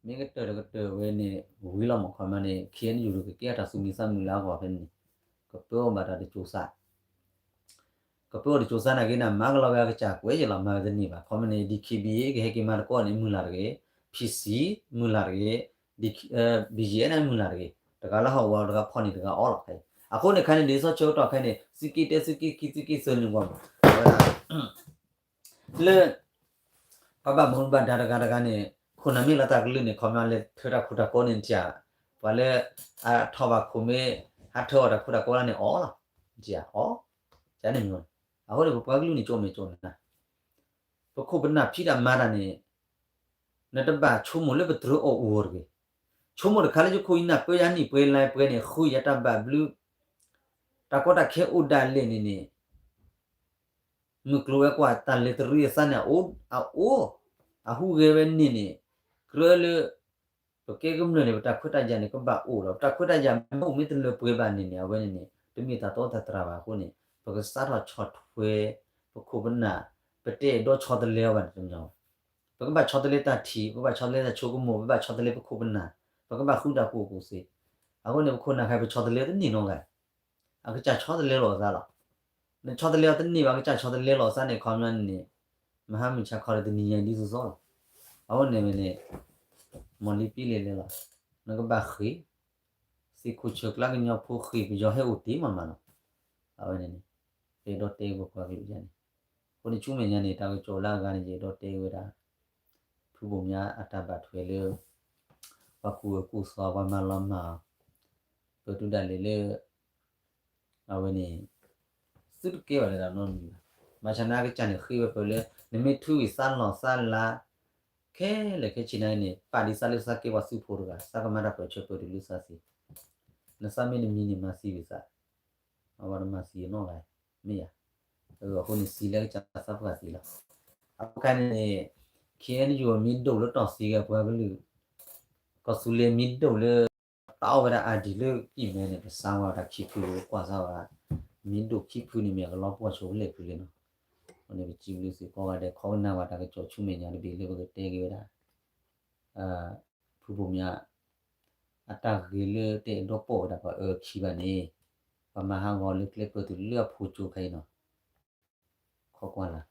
မ့ၢ်ကတၢၢ်တကတၢၢ်ဝဲန့ၣ် ဝံၤလီၤမး ခီပညီန့ၣ် ခဲအံၤန့ၣ် ယိၤဒီးကကဲအတၢ်သူၣ်မံသးမုာ်လၢအဂီၢ်ဖဲန့ၣ်န့ၣ် ကပၢအီၣ်ဘၣ်တၢ်တစိၤစး ကပၢအီၣ်တစိၤစးနာ်က့န့ၣ် မၤကလီၤဝဲအကစၢ်ကွဲးယဲလီၤ မၤဝဲတန့ၢ်ဘၣ် ခီပညီန့ၣ် DKBA ကဟဲက့ၤမၤတကီၢ်န့ၣ် မုၢ်လၢ်တဂ့ၤ PC မုၢ်လၢ်တဂ့ၤ BGF န့ၣ်မုၢ်လၢ်တဂ့ၤ တဂၤလၢဟီၣ်ဝီတဂၤဖီၣ်န့ၣ်တဂၤအီၣ်လီၤ အဃိန့ၣ်ခါန့ၣ် ဒ်သိးဆၢကတီၢ်ခဲအံၤန့ၣ် သုးက့ၣ်တဲသုးက့ၣ်ခံသုးက့ၣ်သၢန့ၣ်ဝဲမး အဝဲဒၣ် လၢ ပှၤဘၣ်မူဘၣ်ဒါတဂၤတဂၤန့ၣ် ခိၣ်နၢ်မ့ၢ်လီၤတၢ်ကလုၢ်န့ၣ် ခီပညီလဲၤထၢတၢ်ခိတၢ်ကိးန့ၣ်ထံၣ် ပှၤလၢ အထီၣ်ဘၣ်ခိၣ်မ့ၢ် ဟးထၢအီၣ်တၢ်ခိတၢ်ကိးလၢန့ၣ်အီၣ်လီၤ ထံၣ်အီၣ် ကန့ၣ်မ့ၢ် အဃိန့ၣ် ပပှၤကလုာ်န့ၣ် ကၠိမဲာ်ကၠိနၢ် ပခိၣ်ပနၢ်ဖံးတၢ်မၤတၢ်န့ၣ် နတဘၣ်ဆိကမိၣ်လၢပတြၢၤအီၣ်အူအီၤတဂ့ၤ. ဆိကမိၣ်တခါလၢယခိၣ်ယနၢ်ပၢယၤနံၣ်ပှဲၤလါပှဲၤန့ၣ် ဃုယၤတၢ်ဘၣ်ဘျုး တၢ်ကီတၢ်ခဲအိၣ်ဒၣ်လဲာ်န့ၣ်န့ၣ် မုၢ်ကျိၤဝဲၤကွာ်တၢ်လဲၤတရံးအသးန့ၣ် အအိၣ် အဟူးဂဲၤဝဲန့ၣ်န့ၣ် ကြၢးလၢ ပကဲကမျၢၢ်န့ၣ် ပတၢ်ခွဲးတၢ်ယာ်န့ၣ် ကဘၣ်အိၣ်လီၤ. ပတၢ်ခွဲးတၢ်ယာ်မ့ၢ်အိၣ်မ့ၢ်တလၢပှဲၤဘၣ်န့ၣ်န့ၣ် အဝဲန့ၣ်န့ၣ် တမ့ၢ်တၢ်တီတၢ်တြၢ်ဘၣ်အဃိန့ၣ် ပကစးထီၣ်ဆီၣ်ထွဲ ပခိၣ်ပနၢ်, ပတအဲၣ်ဒိးဆီတလဲအီၤဘၣ်န့ၣ်တညီဘၣ်. ပကဘၣ်ဆီတလဲတၢ်ထံၣ်, ပကဘၣ်ဆီတလဲတၢ်ဆိကမိၣ်, ပဘၣ်ဆီတလဲပခိၣ်ပနၢ်, ပကဘၣ်ဃုတၢ်ကူၣ်အိၣ်ကူၣ်သ့. အဃိန့ၣ် ပခိၣ်နၢ်ခဲအံၤ ပဆီတလဲတန့ၢ်နီတဂၤ, အကစၢ်ဆီတလဲလီၤအသးလီၤ. နဆီတလဲအီၤတန့ၢ်ဘၣ် အကစၢ်ဆီတလဲလီၤအသးန့ၣ် ခီပညီန့ၣ် မဟါမုၢ်ဆါခီဒီးတနံၤညါအံၤဒ်သိးသိးလီၤ. အဃိန့ၣ်ဝဲန့ၣ် မ်လံပံလံလဲလီၤ. နကဘၣ်ဃ့ၢ် သ့ၣ်ခိၣ်ဆၢကျါကညီဖိဃ့ၢ်ပယီၤဟဲအိၣ်တ့ၢ်မးမးလီၤ. အဝဲန့ၣ်န့ၣ် ယအဲၣ်ဒိးတဲပှၤကွၢ်က့ၤယၤန့ၣ်, အဃိန့ၣ်ဆူမဲာ်ညါန့ၣ် တၢ်ကစီၣ်လၢအဂၤန့ၣ် ယအဲၣ်ဒိးတဲဝဲဒၣ် ဖုဘိၣ်မၠါအတၢ်ဘၣ်ထွဲလၢ ပှၤကူၣ်အၢကူၣ်သီ ပှၤမၤလီၤမၢ်အီၤ, ပတုၤဒၣ်လဲာ်လၢ အဝဲန့ၣ် သုတကဲဘၣ်လၢတၢ်နီတမံၤဘၣ်. ဘၣ်ဆၣ်န့ၣ်အကစၢ်န့ၣ်ဃ့ဝဲပှၤလၢ နမ့ၢ်ထုးဝံၤသးလီၢ်သးလၤ ခဲလၢာ်ခဲဆ့န့ၣ်န့ၣ် ပာ်ဒ်သးလၢသးကဲပှၤသုးဖိတဂၤ သးကမၤတၢ်ပၢၢ်ဆၢပၢၢ်တုၤလၢသးသ့. နသးမ့ၢ်တမံၤန့ၣ် မၤသံဝံၤသး, အဝဲတမၤသံနီတဂၤ, မ့ၢ်ယၤ. အဃိန့ၣ်သံလၢကစၢ်သးပှၢ်သံလီၤ. အဃိခါန့ၣ်န့ၣ် ခ့ၣ်အဲၣ်ယူၣ် မ့ၢ်ဒိၣ်လၢတီၢ်သံဂၤပှၤကလုာ်, ကီၢ်သူလ့ၤမ့ၢ်ဒိၣ်လၢ တၢ်အီၣ်ဝဲဒၣ်အါဒံးလၢကံၢ်မဲန့ၣ် ပစးဝဲဒၣ်ခံဖု ပကွၢ်စးဝဲဒၣ်, မ့ၢ်ဒိၣ်ခံဖုန့ၣ်မ့ၢ်အကလီၤပှီၢ်ဆိဝဲလဲၣ်ဖုလဲၣ်နီၤ. အဃိန့ၣ် ပစံးဘျုးသုကိးဂၤဒဲး ခီကနၣ်ဝဲတၢ်ကစီၣ်ဆူမဲာ်ညါတဘ့ၣ်လၢပကတဲက့ၤဝဲဒၣ် ဖုဘိၣ်မၠါ အတၢ်ဂ့ၤလၢတအဲၣ်ဒိးပိာ်ဝဲဒၣ်ပှၤအၢခံဘၣ်န့ၣ် ပှၤမၤဟးဂီၤလၢကျဲပၢၢ်တုၤလၢအဖိကၠိခဲအံၤနီၤ. ခိးကွၢ်လၢ်